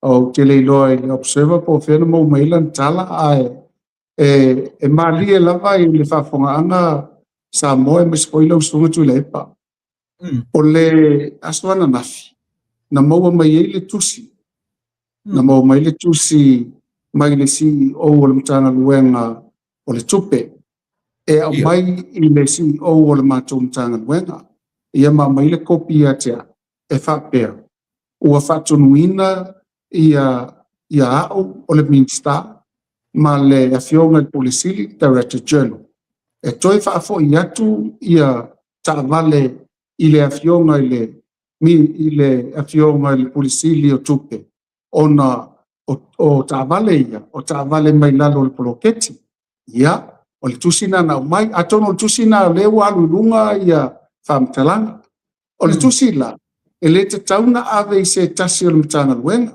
Ou te le iloa i le Observer po o fea na maua mai ai lana tala, ae e malie lava i le faafofogaaga Samoa aemaise foi lau Susuga Tuilaepa. O le aso ananafi, na maua mai ai le tusi, na maua mai le tusi mai le CEO o le Matagaluega o le Tupe, e aumai i le CEO o le matou Matagaluega, ia ma aumai le kopi ia te au, e faapea, ua faatonuina ia ia au o le Minisita ma le afioga i le Pule Sili, Director General, e toe faafoi atu ia taavale i le afioga i le Mi i le Afioga i le Pule Sili o Tupe, ona o taavale ia, o taavale mai lalo o le poloketi. Ia, o le tusi lena na aumai. Atonu o le tusi lena o lea ua alu i luga ia faamatalaga. O le tusi la, e le tatau ona ave i se tasi o le Matagaluega,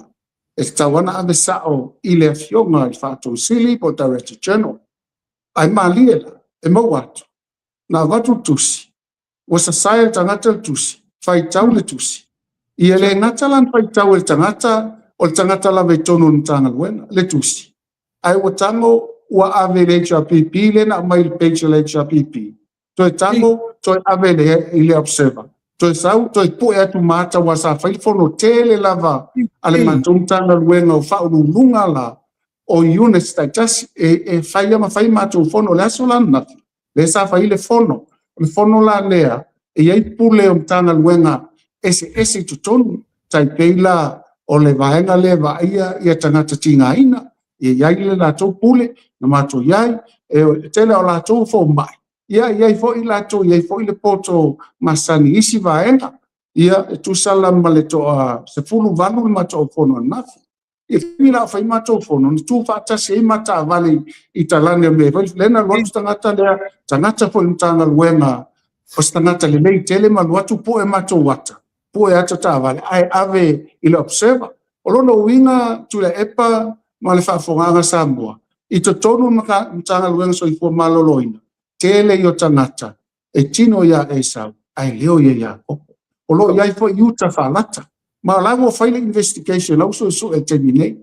e tatau lava ona ave sao i le Afioga i le Faatonu Sili po o le Director General. Ae malie la, e maua atu, na avatu le tusi, ua sasae e le tagata le tusi, faitau le tusi. Ia le gata la na faitau e le tagata, o le tagata lava i totonu o le Matagaluega le tusi, ae ua tago ua ave i le HRPP lea na aumai i le page a le HRPP, toe tago toe ave i le Observer, toe sau toe pue atu ma ata aua sa fai le fono tele lava a le matou Matagaluega o Faauluuluga la o units taitasi e fai lava ma fai matou fono. O le aso la ananafi lea sa fai le fono. O le fono la lea e i ai pule o Matagaluega eseese i totonu, tai pei la o le vaega lea e vaaia ia tagata tigaina, e i ai le latou pule na matou i ai, e tele o latou fomai, ia e i ai foi latou, e i ai foi le poto masani i isi vaega. Ia e tusa la ma le toa 18 le matou fono ananafi. I le taimi la o fai matou fono, na tu faatasi ai ma taavale i talane o mea foi lea na alu atu tagata lea, tagata foi o le Matagaluega, o se tagata lelei tele ma alu atu pue matou ata, pue ata taavale ae ave i le Observer. O lona uiga Tuilaepa ma le faafofogaaga a Samoa, i totonu o le Matagaluega o le Soifua Maloloina, tele ia o tagata e tino ia Esau ae leo ia Iakopo. O lo o i ai foi uta faalata, ma o la ua fai le investigation, la ua suesue i le taimi nei.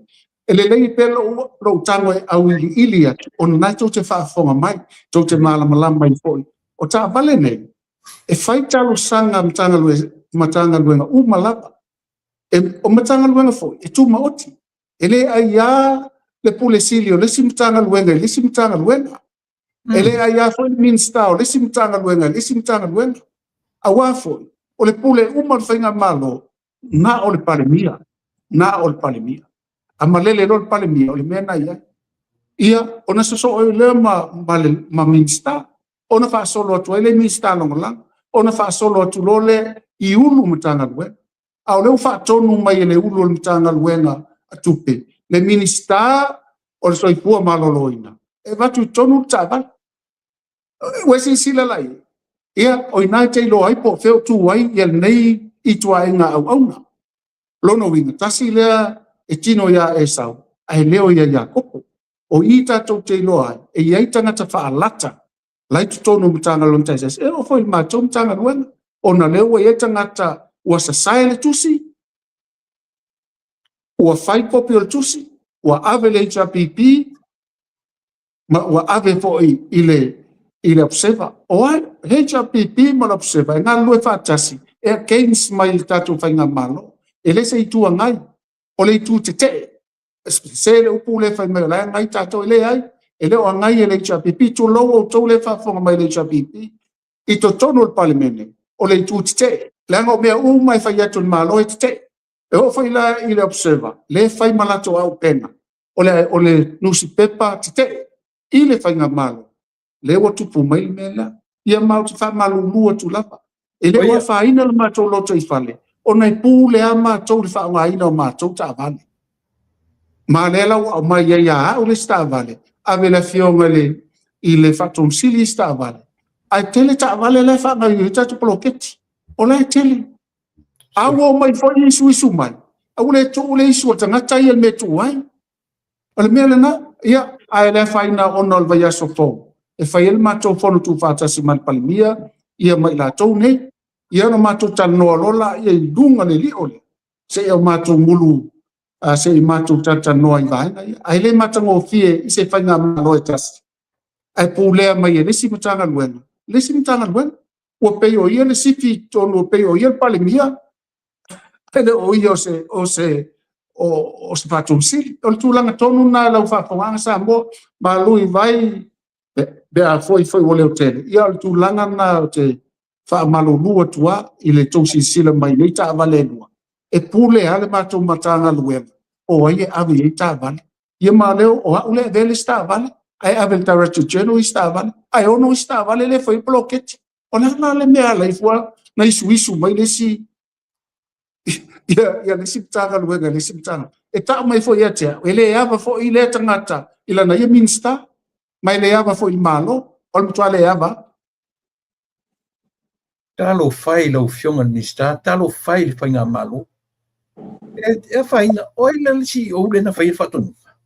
E lelei pea lou tago e auiliili atu, ona o lena tou te faafofoga mai, tou te malamalama ai foi. O taavale nei, e fai talosaga a Matagaluega uma lava. O Matagaluega foi e tumaoti, e le aia le Pule Sili o le isi Matagaluega i le isi Matagaluega. E le aia foi le Minisita o le isi Matagaluega i le isi Matagaluega. Aua foi, o le pule uma o le Faigamalo, na o le Palemia, na o le Palemia. A malele loa le Palemia, o le mea lena e i ai. Ia, ona sosoo ai lea ma Minisita, ona faasolo atu ai lea i Minisita Lagolago, ona faasolo atu loa lea i Ofisa Sili o Matagaluega. A o lea ua faatonu mai e le Ofisa Sili o le Matagaluega a Tupe, le Minisita o le Soifua Maloloina, e avatu i totonu le taavale. Ua e silasila la i ai? Ia, o i ina e te iloa ai po o fea o tu ai lenei ituaiga auauna. O lona uiga, tasi lea e tino ia Esau ae leo ia Iakopo. O i tatou te iloa ai, e i ai tagata faalata la e i totonu o Matagaluega taitasi, e oo foi i le matou Matagaluega, ona o lea ua i ai tagata ua sasae le tusi, ua fai kopi o le tusi, ua ave i le HRPP, ma ua ave foi i le Observer. O ai? HRPP ma le Observer e galulue faatasi e against mai le tatou Faigamalo. E le se Itu Agai, o le itu tetee. Se le upu lea fai mai o la e agai tatou, e leai, e le o agai e le HRPP, tulou outou lea e faafofoga mai i le HRPP, i totonu o le Palemene, o le itu tetee, leaga o mea uma e fai atu e le Malo e tetee. E oo foi la i le Observer, lea e fai ma latou auupega, o le nusipepa tetee i le Faigamalo, lea ua tupu mai le mea lea. Ia ma ou te faamalulu atu lava, e le o afaina le matou lotoifale, ona e pule lava matou i le faaaogaina o matou taavale. Ma o lea la ua aumai ai ia au le isi taavale, ave i le afioga i le Faatonu Sili isi taavale, ae tele taavale la e faagaoioi ai tatou poloketi. O la e tele. A ua omai foi isuisu mai, a ua le tuu le isu a le tagata ia i le mea e tuu ai. O le mea lena, ia, ae le afaina ona o le vaiaso fou, e fai ai le matou fono tuufaatasi ma le Palemia ia ma i latou nei. Ia ona matou talanoa loa lea i luga o le lio lea, seia o matou mulu, se i matou talatalanoa i vaega ia. Ae le matagofie i se faigamalo e tasi, ae pulea mai e le isi Matagaluega, le isi Matagaluega. Ua pei o ia le sifi i totonu, ua pei o ia le Palemia, ae le o ia o se Faatonu Sili. O le tulaga tonu lena i lau faafofogaaga Samoa, malu i vai pe a foi ua leotele, ia o le tulaga lena ou te faamalulu atu lava i le tou silasila mai i nei taavale e lua, e pule lava le matou Matagaluega po o ai e ave i ai taavale. Ia ma o lea o au lea e avea le isi taavale, ae ave i le Director General isi taavale, ae 6 isi taavale lea e fai ai poloketi. O le a la le mea e ala ai fua na isuisu mai le isi? Ia le isi Matagaluega i le isi Matagaluega. E tau mai foi ia te au, e le ava foi lea tagata i lana ia Minisita, ma e le ava foi i le Malo, o le matua le ava. Talofa e i lau Afioga i le Minisita, talofa e i le Faigamalo. E afaina, o ai la le CEO lea na faia le faatonuga?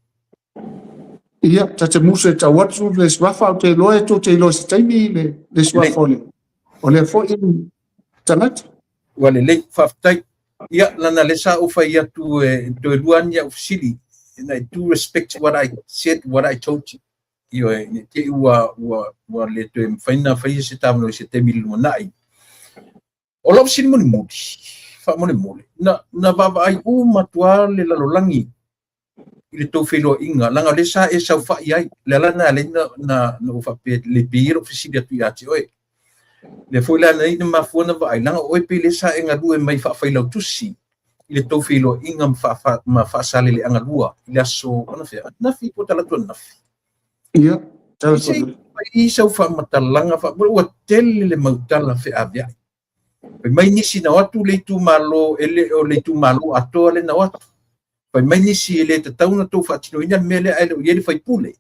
Ia, ta te musu e tau atu le suafa, ou te iloa e tou te iloa i se taimi le suafa o lea foi tagata. Ua lelei, faafetai. Ia, lana lea sa ou fai atu e toe lua ni au fesili. And I do respect what I said, what I told you. Ioe, ne i te i ua le toe mafai ona faia se tavanoa i se taimi i le lumanai. O lau fesili mulimuli, faamolemole, na vaavaai uma atu lava le lalolagi i le tou feiloaiga, leaga o lea sa e saofai ai, le ala lena e ala ai na ou faapea le pei lou fesili atu ia te oe. Lea foi la na mafua na vaai, leaga o oe pei lea sa e galue mai faafailautusi i le tou feiloaiga ma Faasaleleaga 2 i le aso anafea, ananafi po o talaatu ananafi. Ia, talaatu ananafi. Fai sau faamatalaga, ua tele le mautala feaveai. Fai mai nisi na o atu le itumalo, e le o le itumalo atoa le na o atu. Fai mai nisi e le tatau na tou faatinoina le mea lea ae le o i ai le faipule.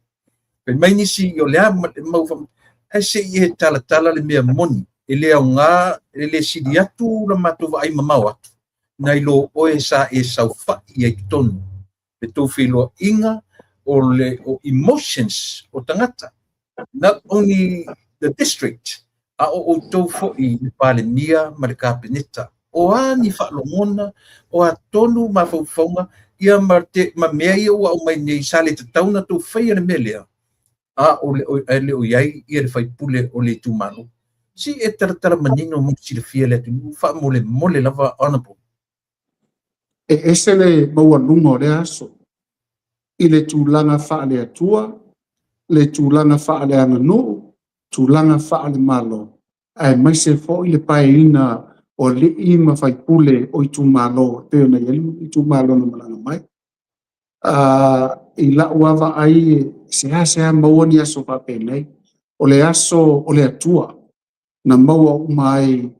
Fai mai nisi o le a mau ae se i e talatala le mea moni e le aoga, e le sili atu la matou vaai mamao atu nai lo oe sa e saofai ai totonu le tou feiloaiga o le o emotions o tagata, not only the district, a o outou foi le Palemia ma le Kapeneta. O a ni faalogona, o a tonu mafaufauga ia ma, te, ma mea ia ua aumai nei sa le tatau na tou faia le mea lea, a o le, ae le o i ai ia le faipule o le itumalo. Si e talatala manino mo silafia le atunuu, faamolemole lava, Honorable. E ese le maualuga o lea aso i le tulaga faale-Atua, le tulaga faaleaganuu, tulaga faale-Malo, aemaise foi le paeina o alii ma faipule o itumalo e pei ona i ai itumalo na malaga mai. I lau lava vaai, e seasea maua ni aso faapenei. O le aso o le Atua na maua uma ai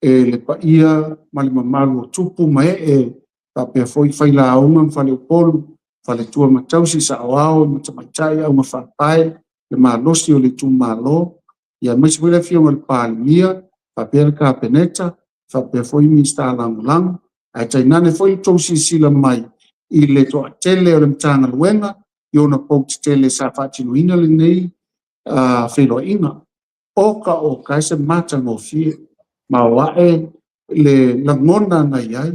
e le paia ma le mamalu o tupu ma ee, faapea foi failauga ma faleupolu, faletua ma tausi, saoao ma tamaitai, augafaapae, le malosi o le itumalo, ia aemaise foi le Afioga i le Palemia, faapea le Kapeneta, faapea foi Minisita Lagolago, ae tainane foi le tou silasila mai i le toatele o le Matagaluega i ona pou tetele sa faatinoina lenei feiloaiga. Oka oka e se matagofie, ma o ae le lagona na i ai,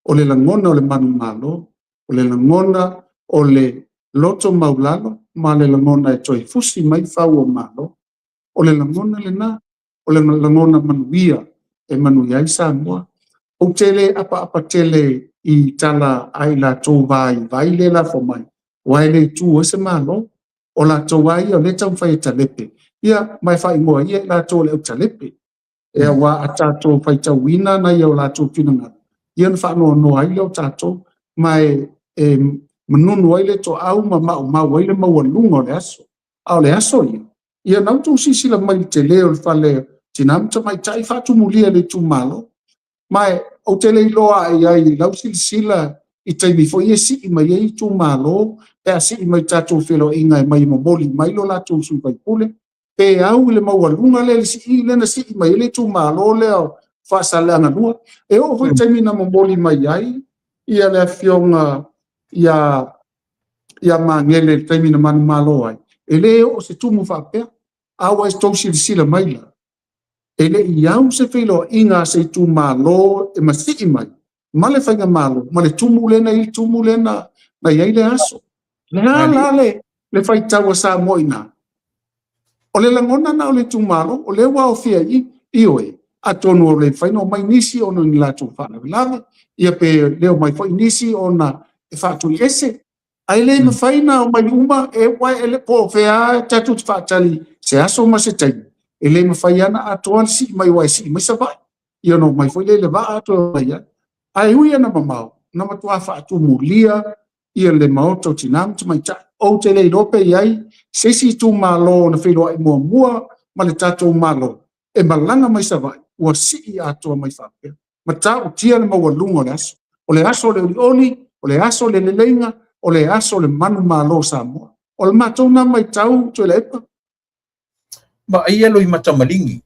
o le lagona o le manumalo, o le lagona o le loto maulalo, ma le lagona e toe fusi mai fau o malo. O le lagona lena, o le lagona manuia e manuia ai Samoa. Ou te le apaapa tele i tala a i latou vaivai le lafo mai, aua e le tu ai se Malo. O latou lava ia o lea e taumafai e talepe, ia ma e faaigoa ia i latou o le autalepe. E aua a tatou faitauina nai o latou finagalo, ia ona faanoanoa ai lea o tatou, ma e manunu ai le toau ma maumau ai le maualuga o le aso. A o le aso ia, ia na outou silasila mai i le tele o le fale tina ma tamaitai faatumulia i le itumalo. Ma ou te le iloa ai ai i lau silasila i taimi foi e sii mai ai itumalo, pe a sii mai tatou feiloaiga e mai momoli mai lo latou sui faipule, pe au i le maualuga lea le sii lea na sii mai ai le itumalo lea o Faasaleleaga 2. E oo foi taimi na momoli mai ai ia le afioga ia Magele i le taimi na manumalo ai, e le oo se tumu faapea. A ua tou silasila mai la, e le i au se feiloaiga a se itumalo e masii mai ma le faigamalo ma le tumu lea na i ai, tumu lea na i ai le aso. Le a la le faitau a Samoa i ina? O le lagona na o le itumalo, o lea ua aofia i i, ioe, atonu o le mafai ona omai nisi ona ni latou faalavelave, ia pe le omai foi nisi ona e faatuiese, ae le mafai ona omai uma, e uae e le po o fea tatou te faatali se aso ma se taimi, e le mafai ana atoa le sii mai, aua e sii mai Savaii, ia ona omai foi lea i le vaa toe omai ai. Ae ui ana mamao, na matua faatumulia ia le maota o tina ma tamaitai. Ou te le iloa pe i ai se isi itumalo na feiloai muamua ma le tatou Malo e malaga mai Savaii, ua sii atoa mai faapea. Matautia le maualuga o le aso. O le aso o le olioli, o le aso o le leleiga, o le aso o le manumalo o Samoa. O le matou na matau, Tuilaepa. Vaaia Loimata maligi,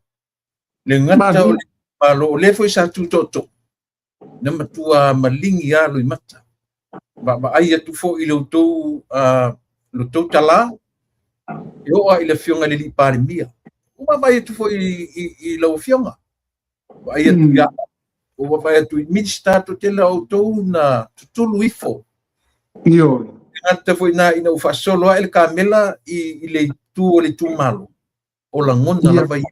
le gata o le malo, o lea foi sa tu tootoo, na matua maligi lava Loimata. Vaavaai atu foi i le tou talā, e oo lava i le afioga i le alii Palemia. Ua vaavaai atu foi i lau afioga, vaai atu ia, ua vaavaai atu i Minisita toatele a outou na tutulu ifo. Ioe. Gata foi na ina ua faasolo ae le kamela i le itu o le itumalo, o lagona lava ia.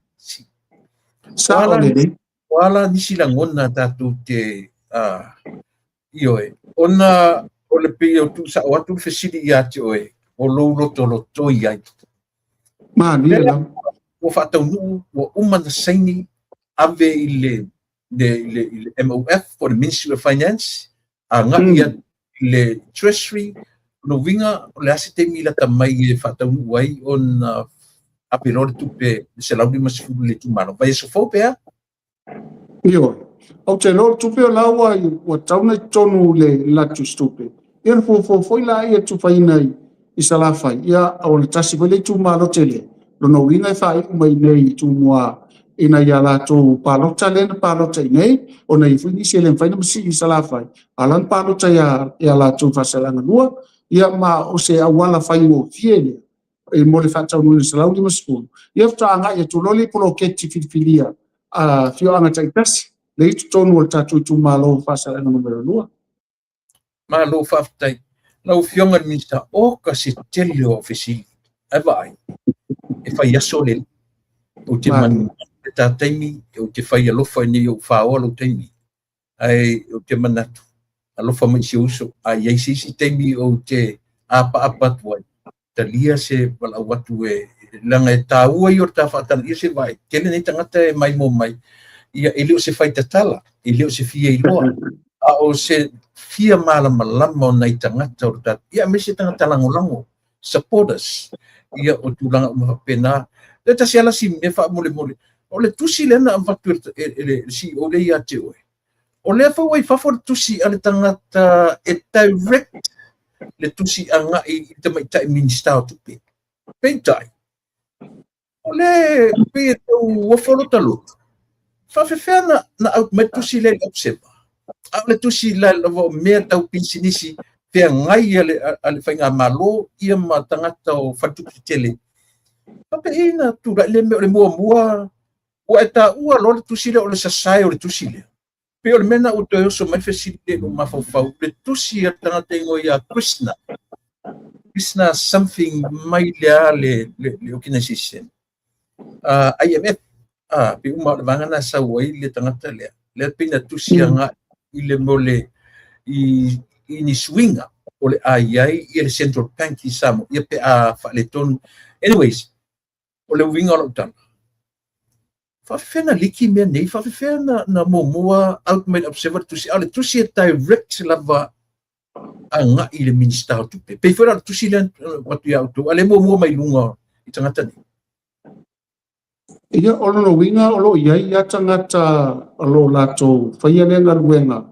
Sao lelei. O ala nisi lagona tatou te ioe, ona o le pei o tuusao atu le fesili ia te oe, o lou lotolotoi ai. Malie lava. Ua faataunuu, ua uma na saini, ave i le MOF, po o le Ministry of Finance, agai atu i le Treasury. O le uiga, o le a se taimi lata mai e faataunuu ai ona ave loa le tupe 150 i le itumalo. Vaiaso fou pe a? Ioe. Ou te iloa o le tupe o la ua ua tatau ona i totonu le latou tupe. Ia na fuafua foi la ia tufaina i Salafai, ia o le tasi foi le itumalo tele. Lona uiga e faaiu mai nei i Tumua ina ia latou palota lea na palota i nei, ona e i ai foi nisi e le mafai ona masii i Salafai, a o la na palota ia latou i Faasaleleaga 2, ia ma o se auala faigofie lea e mo le faataunuuina 150, ia faatoa agai atu loa lea i poloketi filifilia a afioaga taitasi lea i totonu o le tatou itumalo o Faasaleleaga Nu.2. Malo faafetai. Lau Afioga i le Minisita, oka se tele o au fesili. Ae vaai, e fai aso le ou te manu le ta taimi, ou te fai alofa ina ia ou faoa lou taimi. Ae ou te manatu, alofa mai si ou uso, a i ai se isi taimi ou te apaapa atu ai, talia se valaau atu e leaga e taua ia o le ta faatalaia se vaai. Tele nei tagata e maimoa mai, ia e le o se faitatala, e le o se fia iloa, a o se fia malamalama o nai tagata o le tatou, ia aemaise tagata lagolago, supporters, ia o tulaga uma faapena. Le tasi lava si mea faamolemole, o le tusi lea na avatu e le CEO lea ia te oe, o lea foi ua i fafo le tusi a le tagata e direct le tusi agai i le tamaitai Minisita o Tupe. Peitai, o le pei e tau ofo lota loto, faafefea na out mai le tusi lea i le Observer? A o le tusi la lava o mea tau pisinisi feagai a le faigamalo ia ma tagata o faletupe tetele. Faapei na tulai le mea o le muamua, ua e taua loa le tusi lea o le sasae o le tusi lea. Pei o le mea na ua toe oso mai le fesili lea i lou mafaufau, le tusi a le tagata igoa ia Krishna. Krishna something mai le a le organization. IMF, pe uma o le vaega na sau ai le tagata lea. Lea pei na tusi agai i le mo le i ni suiga o le a i ai ia le Central Bank i Samoa, ia pe a faaletonu. Anyways, o le uiga o lau tala, faafefea na liki mea nei, faafefea na muamua out mai le Observer le tusi, a o le tusi e direct lava agai i le Minisita o Tupe. Pei foi la o le tusi lea atu ia outou, a le muamua mai luga i tagata nei. Ia, o lona uiga o lo o i ai lava tagata o lo o latou faia lea galuega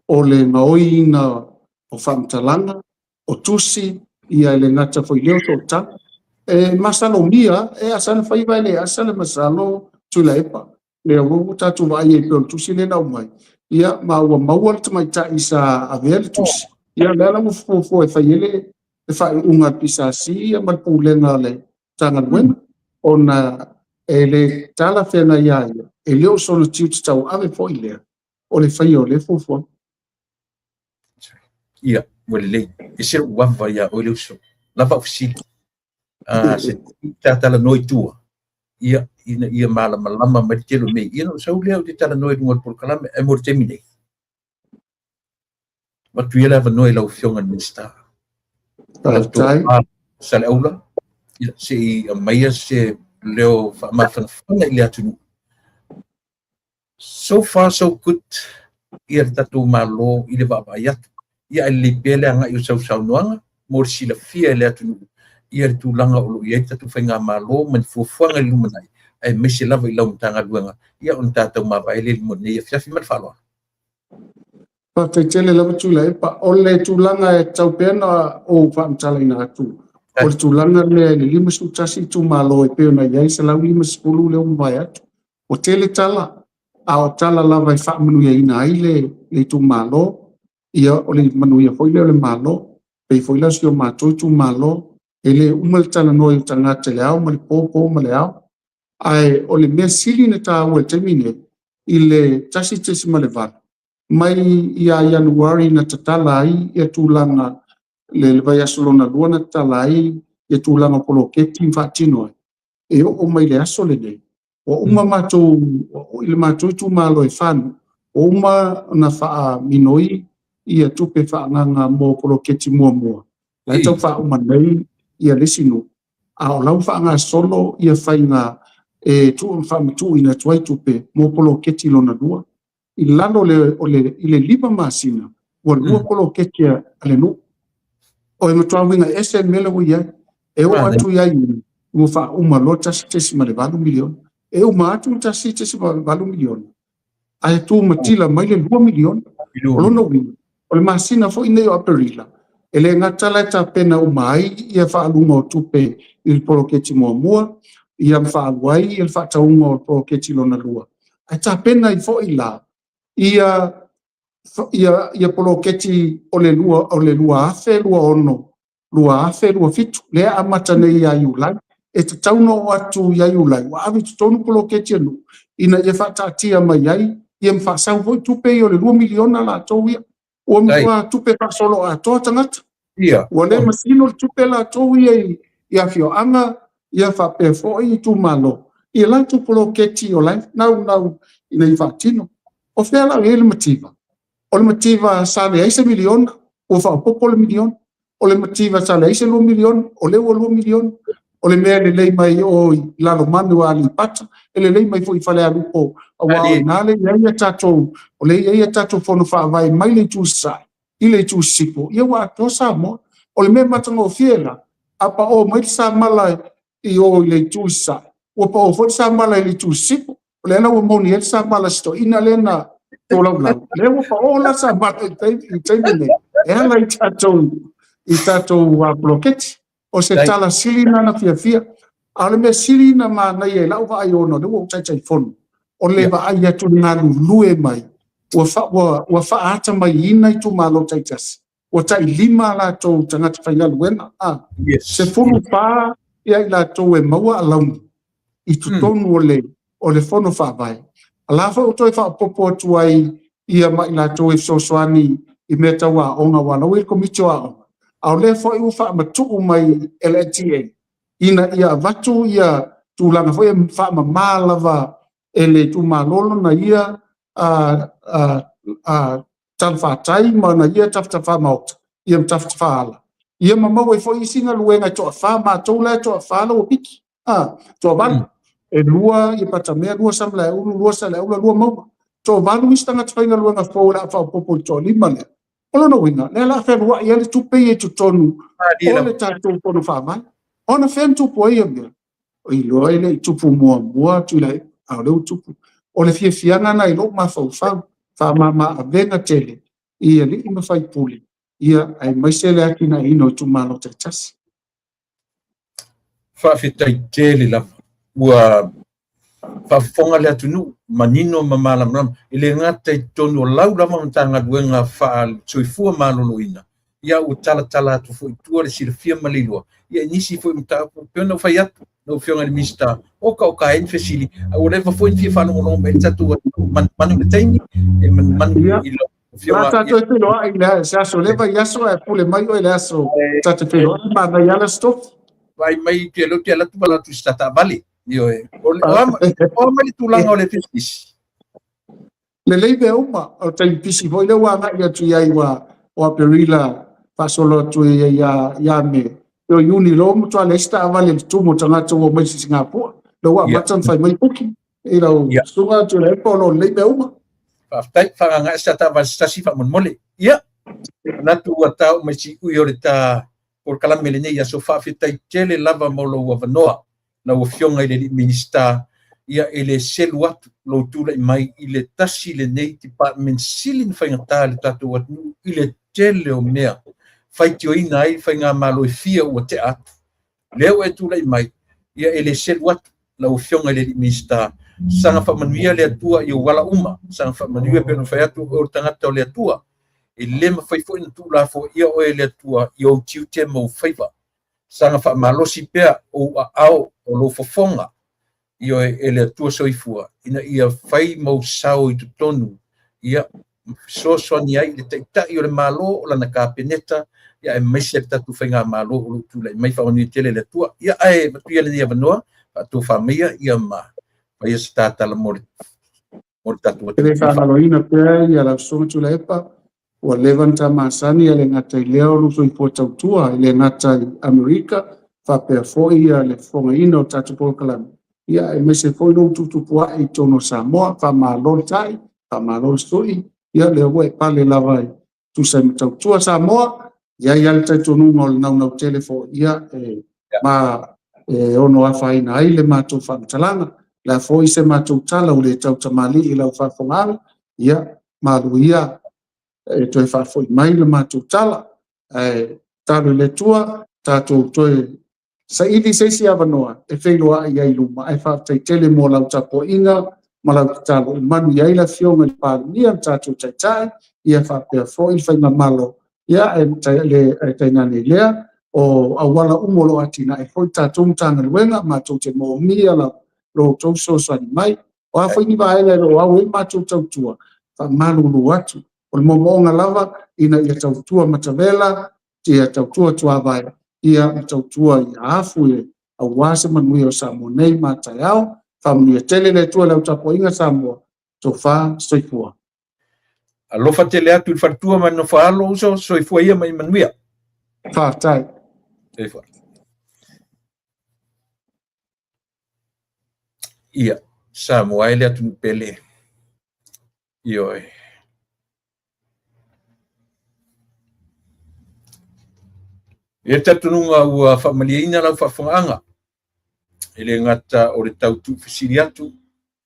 o le gaoiina o faamatalaga, o tusi, ia e le gata foi i lea o sootaga. E masalomia, e asa na faiva e le asa le masalo Tuilaepa. Lea ua tatou vaai ai pei o le tusi lea na aumai. Ia, ma ua maua le tamaitai sa avea le tusi. Ia, lea la ua fuafua e fai ai le faaiuga a le PSC ia ma le pulega a le Matagaluega, ona e le talafeagai ia ia, e le o sona tiute tauave foi lea o le faia o lea fuafuaga. Ia, ua lelei. E se lou ava ia oe le uso. Lava au fesili. Se ta talanoa i tua, ia, ina ia malamalama mai le tele o mea. Ia, na ou sau lea ou te talanoa i luga o le polokalame, ae mo le taimi nei. Avatu ia le avanoa i lau Afioga i le Minisita. Faafetai. Saleaula, ia, se i aumaia se leo faamafanafana i le atunuu. So far so good ia le tatou Malo i le vaavaai atu. Ia ae lelei pea le agai o sau saunoaga mo le silafia e le atunuu ia le tulaga o lo o i ai le tatou faigamalo ma ni fuafuaga i le lumanai, aemaise lava i lau Matagaluega, ia ona tatou mavae lea i luma o lenei afiafi. Ma le faaaloalo. Faafetai tele lava Tuilaepa. O le tulaga e tatau pea ona ou faamatalaina atu, o le tulaga lea i le 51 itumalo e pei ona i ai 150 lea ua mavae atu. Ua tele tala, a o tala lava e faamanuiaina ai le itumalo, ia o le manuia foi lea o le Malo. E pei foi la o si o matou itumalo, e le uma le talanoa i tagata i le ao ma le po, po ma le ao. Ae o le mea sili ona taua i le taimi nei, i le 1.8, mai ia Ianuari na tatala ai ia tulaga le vaiaso lona lua na tatala ai ia tulaga o poloketi ma faatino ai, e oo mai le aso lenei, ua uma matou, i le matou itumalo e fa nuu, ua uma ona faaminoi ia tupe faaagaaga mo poloketi muamua, la e tau faauma nei ia le isi nuu, a o la ua faagasolo ia faiga e faamatuuina atu ai tupe mo poloketi lona lua. I lalo o le, i le 5 masina, ua 2 poloketi a le nuu. O e matua uiga ese le mea lea ua i ai. E oo atu ia Iuni, ua faauma loa $1.8 miliona. E uma atu le $1.8 miliona, ae tu matila mai le $2 miliona. O lona uiga, o le masina foi nei o Aperila, e le gata la e tapena uma ai ia faaluga o tupe i le poloketi muamua, ia ma faaalu ai ia le faatauga o le poloketi lona lua, ae tapena ai foi la ia poloketi o le 2026, 2027, lea e amata nei ia Iulai. E tatau ona oo atu ia Iulai, ua ave i totonu poloketi a nuu, ina ia faataatia mai ai, ia ma faasau foi tupe ia o le $2 miliona latou ia. Ua matua tupe faasoloatoa tagata. Ua le masino le tupe latou ia i afioaga, ia faapea foi itumalo, i latou poloketi o la e naunau ina ia faatino. O fea la o i ai le mativa? O le mativa sa leai se miliona, ua faaopoopo le miliona. O le mativa sa leai se $2 miliona, o lea ua $2 miliona. O le mea e lelei mai o i Lalomanu a Aleipata, e lelei mai foi i Falealupo, aua o i ina lea e i ai a tatou, o lea e i ai a tatou fono faavae mai le itu sasae i le itu sisifo, ia ua atoa Samoa. O le mea matagofie la, a pao mai le samala i o i le itu i sasae, ua pao foi le samala i le itu sisifo. O lea la ua moni ai le samala a si toeaina lea na tolaulau, lea ua pao la samala i le taimi nei, e ala i tatou i tatou poloketi. O se tala sili lena na fiafia. A o le mea sili na manaia i lau vaai ona o lea ua ou Taitaifono, o le vaai atu i le galulue mai, ua faaatamaina itumalo taitasi, ua tai 5 a latou tagata faigaluega, 14 ia i latou e maua alauni i totonu o le fono faavae. A la foi ua toe faaopoopo atu ai ia ma i latou e fesoasoani i mea tau aoga, aua o la ua i le komiti o aoga, a o lea foi ua faamatuu mai e le LTA ina ia avatu ia tulaga foi e faamama lava e le itumalo lona ia talafatai ma ona ia tafatafa maota, ia ma tafatafa ala, ia ma maua ai foi isi galuega e toafa matou la e toafa la ua piki, toavalu, e 2 ia Patamea, 2 Samalaeulu, 2 Saleaula, 2 Mauga, toavalu isi tagata faigaluega fou o le a faaopoopo i le toalima lea. O lona uiga, lea o le a fealuai ai le tupe ia i totonu o le tatou fono faavae. Ona fea na tupu ai ia mea? O iloa e le i tupu muamua Tuilaepa, a o lea ua tupu. O le fiafiaga lena i lou mafaufau, faamama avega tele i alii ma faipule, ia aemaise le atinaeina o itumalo taitasi. Faafetai tele lava. Ua faafofoga le atunuu, manino ma malamalama. E le gata i totonu o lau lava Matagaluega Faale-Soifua Maloloina, ia ua talatala atu foi i tua le silafia ma le iloa, ia i nisi foi mataupu, pei ona ou fai atu, lau Afioga i le Minisita, oka oka ai ni fesili, a ua leva foi ona fia faalogologo mai le tatou atunuu, manumanu i le taimi, e manumanu i lau Afioga. La tatou e feiloai i le se aso, le vaiaso ae pule mai oe i le aso, tatou feiloai, manaia lava le aso Tofi. Vaai mai, te leo te alu atu ma alu atu i se taavale. Ioe. O a mai le tulaga o le pisinisi? Lelei mea uma, o le taimi pisi foi lea ua agai atu i ai ua o Aperila faasolo atu i ai ia Me. O Iuni loa ua matua leai se taavale i le tumu o tagata ua omai i Sisigapua. Lea ua amata ona fai mai booking i lau susuga Tuilaepa, o lo o lelei mea uma. Faafetai, faagaga se taavale se tasi faamolemole. Ia, manatu ua tau mai siui o le ta polokalame lenei aso. Faafetai tele lava mo lou avanoa, lau Afioga i le Alii Minisita. Ia, e le selu atu lou tulai mai i le tasi lenei department sili na faigata i le tatou atunuu i le tele o mea faitioina ai faigamalo e fia ua tea atu. Lea ua e tulai mai, ia e le selu atu lau Afioga i le alii Minisita, saga faamanuia le Atua i ou ala uma, saga faamanuia pei ona fai atu o oe o le tagata o le Atua, e le mafai foi ona tuulafoaia oe e le Atua i ou tiute ma ou faiva. Saga faamalosi pea ou aao o lou fofoga, ioe, e le Atua Soifua, ina ia fai ma ou sao i totonu, ia, ma fesoasoani ai i le Taitai o le Malo, o lana Kapeneta, ia, aemaise le tatou Faigamalo o lo o tulai mai. Faamanuia tele le Atua. Ia, ae avatu ia lenei avanoa, faatofa maia, ia, ma faia se tatala mo le mo le tatou E le faagaloina pea ia lau Susuga Tuilaepa, ua leva ona ta masani e le gata i lea o lou soifua tautua e le gata i Amerika, faapea foi ia le fofogaina o tatou polokalame, ia aemaise foi lou tuputupuae i totonu o Samoa. Faamalo le tai, faamalo le sui, ia lea ua e pale lava e tusa ai ma tautua Samoa. E i ai lava le talitonuga o le naunau tele foi, ia, e, ma e ono afaina ai le matou faamatalaga. O le a foi se matou tala ua le tautamalii i lau faafofogaaga, ia, malu ia e toe faafoi mai le matou tala. Ae tatalo i le Atua, tatou toe saili se isi avanoa e feiloai ai i luma, ae faafetai tele mo lau tapuaiga ma lau tatalo e manuia ai le Afioga i le Palemia, le tatou Taitai, ia faapea foi le Faigamalo, ia ae tainane lea o auala uma o lo o atinae foi tatou Matagaluega, matou te moomia lo outou fesoasoani mai. O a foi ni vaega e le o au ai le matou tautua, faamalulu atu, o le moomooga lava ina ia tautua matavela, ia tautua tuavae, ia ma tautua ia afu i aua se manuia o Samoa nei ma taeao. Faamanuia tele le Atua i lau tapuaiga Samoa, tofa soifua. Alofa tele atu i le faletua ma le nofo a alo, uso, soifua ia ma ia manuia. Faafetai. Soifua. Ia, Samoa e le atunuu pele. Ioe. E le talitonuga ua faamalieina lau faafofogaaga, e le gata o le tau tuufesili atu,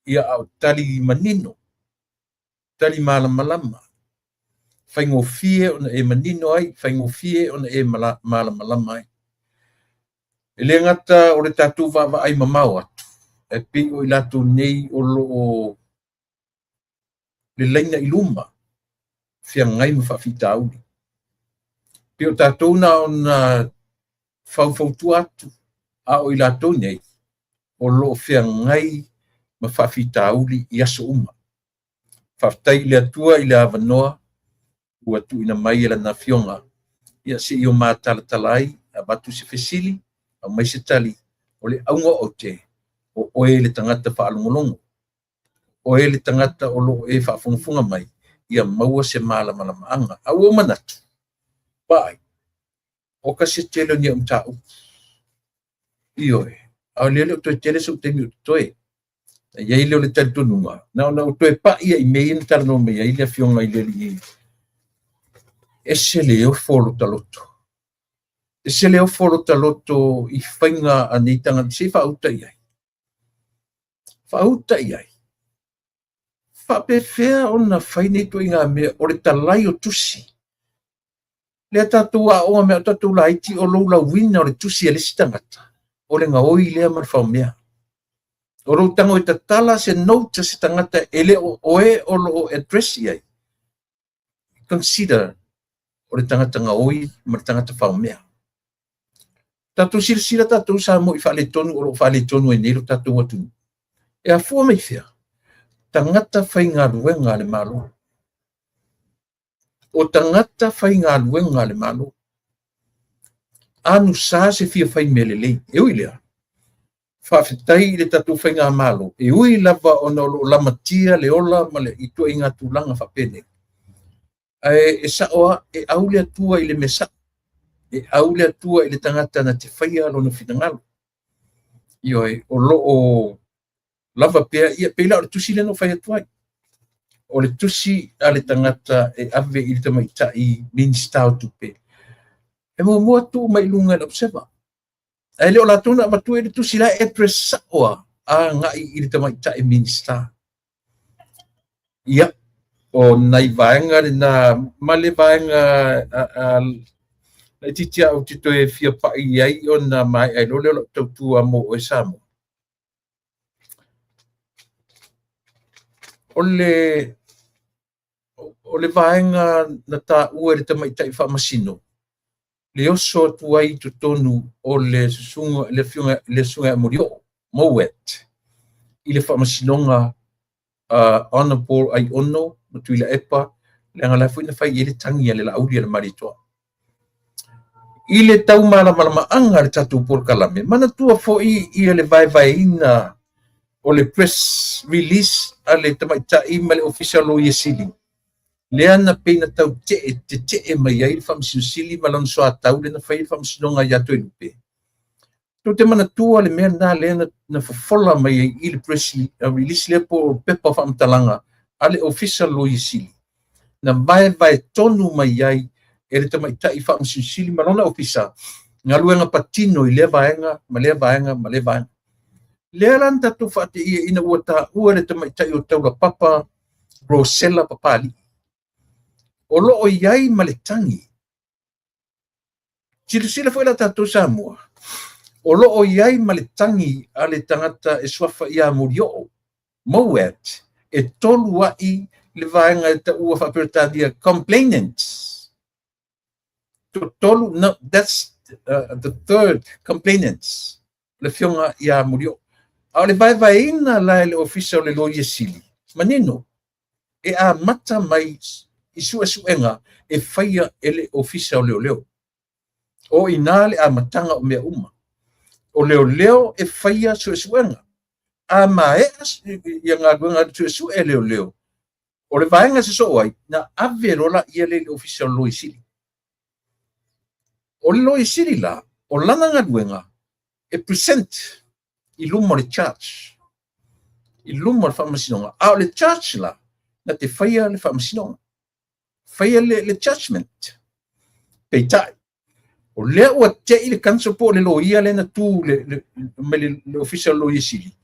ia a o tali manino, tali malamalama, faigofie ona e manino ai, faigofie ona e malamalama ai. E le gata o le tatou vaavaai mamao atu, ae pei o i latou nei o lo o le laina i luma, feagai ma faafitauli. Pei o tatou na ona faufautua atu, a o i latou nei o lo o feagai ma faafitauli i aso uma. Faafetai i le Atua i le avanoa ua tuuina mai e Lana Afioga, ia se i o matalatala ai, avatu se fesili, aumai se tali, o le auga o aute, o oe le tagata faalogologo, oe le tagata o lo o e faafogafoga mai, ia maua se malamalamaaga. A ua ou manatu, vaai, o ka se tele o ni au mataupu. Ioe, a o lea e le o toe tele sou taimi o totoe. E i ai lea o le talitonuga, na ona ou toe pai ia i mea ia na talanoa mai ai le Afioga i le alii, ese le ofo o lota loto. Ese le ofo o lota loto i faiga a nei tagata, se i faauta i ai. Faauta i ai. Faapefea ona fai nei ituaiga mea o le talai o tusi. Lea tatou aoga mea o tatou laiti o lou lauina o le tusi a le isi tagata, o le gaoi lea ma le faomea. O lou tago e tatala se note a se tagata e le o oe o lo o address i ai. Consider o le tagata gaoi ma le tagata faomea. Tatou silasila tatou Samoa i faaletonu o lo o faaletonu ai nei lo tatou atunuu. E afua mai fea? Tagata faigaluega a le Malo. O tagata faigaluega a le Malo. Anusa se fia fai mea lelei. E ui lea, faafetai i le tatou faigamalo, e ui lava ona o lo o lamatia le ola ma le ituaiga tulaga faapenei. Ae e sao lava, e au le Atua i le mea sao. E au le Atua i le tagata na te faia lona finagalo. Ioe, o lo o lava pea, ia pei la o le tusi lea na ou fai atu ai. O le tusi a le tagata e ave i le tamaitai Minisita o Tupe, e muamua tuu mai i luga e le Observer. Ae le o latou na avatua i le tusi la e address sao lava. Agai i le tamaitai Minisita. Ia, o nai vaega lena ma le vaega laitiiti lava ou te toe fia pai i ai ona maea ai loa lea o lau tautua mo oe Samoa. O le o le vaega na taua e le tamaitai faamasino, le oso atu ai i totonu o le susuga, le afioga, le susuga ia Molioo, Mowat, i le faamasinoga Honorable Aiono ma Tuilaepa, leaga la foi na fai i ai le tagi a le Laauli a le Malietoa. I le taumalamalamaanga o le tatou polokalame, manatua foi ia le vaevaeina o le press release a le tamaitai ma le Ofisa o Loia Sili, lea na pei na tau tee, tetee mai ai le Faamasino Sili ma lona soatau lea na fai ai le faamasinoga ia Toelupe. Tou te manatua le mea lena lea na fofola mai ai i le press release lea po o pepa o faamatalaga a le Ofisa o le Loia Sili, na vaevae tonu mai ai e le tamaitai Faamasino Sili ma lona ofisa galuega patino i lea vaega ma lea vaega ma lea vaega. Lea la na tatou faateia ina ua taua le tamaitai o Taulapapa Rosella Papalii, o lo o i ai ma le tagi. Silasila foi la tatou Samoa, o lo o i ai ma le tagi a le tagata e suafa ia Molioo, Mowat, e tolu ai le vaega e taua faa-Peretania complainants. Tolu, no, that's the third complainants, le afioga ia Molioo. A o le vaevaeina la e le Ofisa o le Loia Sili, manino, e amata mai i suesuega e faia e le Ofisa o Leoleo. O i ina le amataga o mea uma. O leoleo e faia suesuega. A maea ia galuega suesue a leoleo, o le vaega e sosoo ai, na ave loa laia lea i le Ofisa o le Loia Sili. O le Loia Sili la, o lana galuega e present i luma o le judge, i luma o le faamasinoga. A o le judge la, na te faia le faamasinoga, faia le judgment. Peitai, o lea ua tei le counsel po o le loia lea na tu mai le Ofisa o le Loia Sili,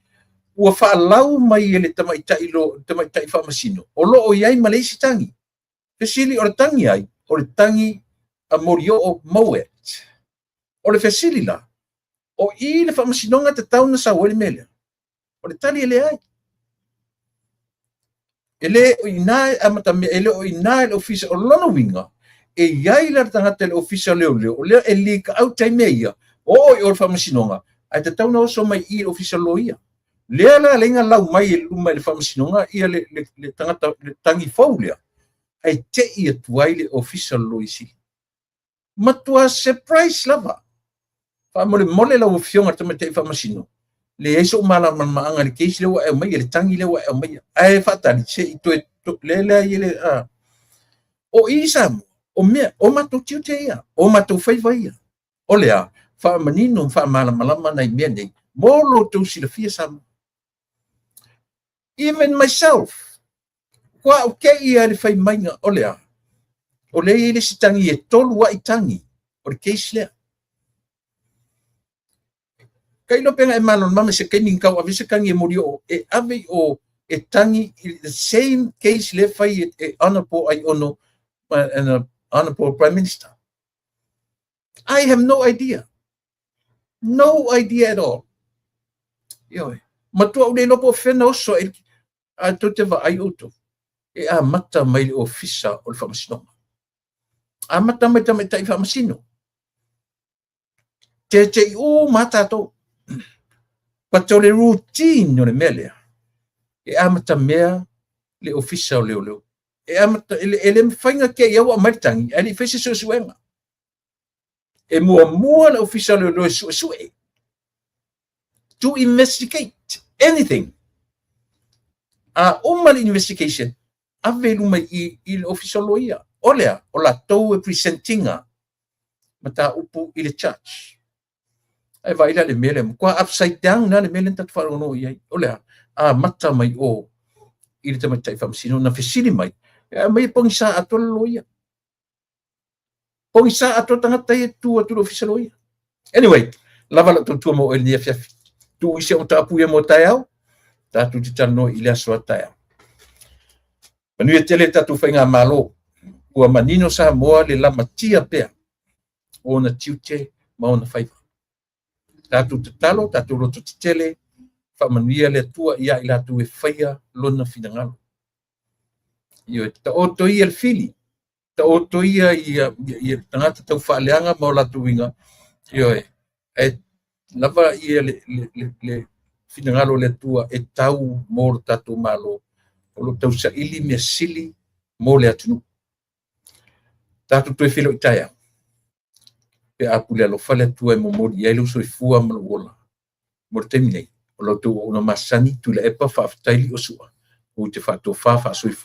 ua faalau mai e le tamaitai, tamaitai faamasino, o lo o i ai ma le isi tagi. Fesili, o le tagi ai? O le tagi a Molioo Mowat. O le fesili la, o i le faamasinoga e tatau ona sau ai le mea lea? O le tali e leai. E le o i ina e amatamea, e le o i ina i le ofisa. O lona uiga, e i ai la le tagata i le ofisa o leoleo, o lea e leak out ai mea ia, oo i o le faamasinoga, ae tatau ona oso mai i i le ofisa o le loia. Lea la lea na lau mai e luma i le faamasinoga ia le tagata, le tagi fou lea, ae tei atu ai le ofisa o le Loia Sili. Matua surprise lava. Faamolemole lau Afioga i le Tamaitai Faamasino, leai sou malamalamaaga i le case lea ua e aumaia, le tagi lea ua e aumaia. Ae faatali se i toe le lea i le a. O i Samoa, o mea, o matou tiute ia, o matou faiva ia. O le a, faamanino ma faamalamalama nai mea nei, mo lo outou silafia Samoa. Even myself, kua au kei ia le fai maiga o le a, o lea e i ai le isi tagi e tolu ai tagi o le case lea. Ka iloa pe na e malamalama i se taimi na tau ave se tagi e Molioo e ave i o e tagi i the same case lea fai e Honourable Aiono and Honourable Prime Minister. I have no idea. No idea at all. Ioe. Matua ou le iloa po o fea na oso ai a tou te vaai outou. E amata mai le ofisa o le faamasinoga. Amata mai tamaitai faamasino. Tete'i uma lava tatou. But o le routine o le mea lea, e amatamea le ofisa o leoleo. E amata, e le mafai ona te i ua aumai le tagi, ae le i fai se suesuega. E muamua le ofisa o leoleo e suesue. To investigate anything. A uma le investigation, ave i luma i i le ofisa o loia. O lea, o latou e presentinga mataupu i le judge. Ae vaai la le mea lea, matua upside down la le mea lea na tatou faalogologo i ai. O le a? Amata mai o i le tamaitai faamasino na fesili mai, e aumai e pogisa atoa le loia. Pogisa atoa tagata ia e tu atu i le ofisa loia. Anyway, lava lau tautua mo oe i lenei afiafi. Tuu i si au mataupu ia mo taeao, tatou te talanoa i le aso a taeao. Manuia tele le tatou faigamalo, ua manino Samoa le lamatia pea o ona tiute ma ona faiva. Tatou tatalo, tatou lototetele, faamanuia le Atua ia i latou e faia lona finagalo. Ioe, taoto ia le fili, taoto ia ia tagata taufaaleaga ma o latou uiga, ioe, ae lava ia le finagalo o le Atua e tau mo lo tatou Malo, o lo o tausaili mea sili mo le atunuu. Tatou toe feiloai taeao pe a pule alofa le Atua e momoli i ai lou soifua ma lou ola. Mo le taimi nei, o la outou auauna masani, Tuilaepa Faafetai Liosua, ou te faatofa faasoifua.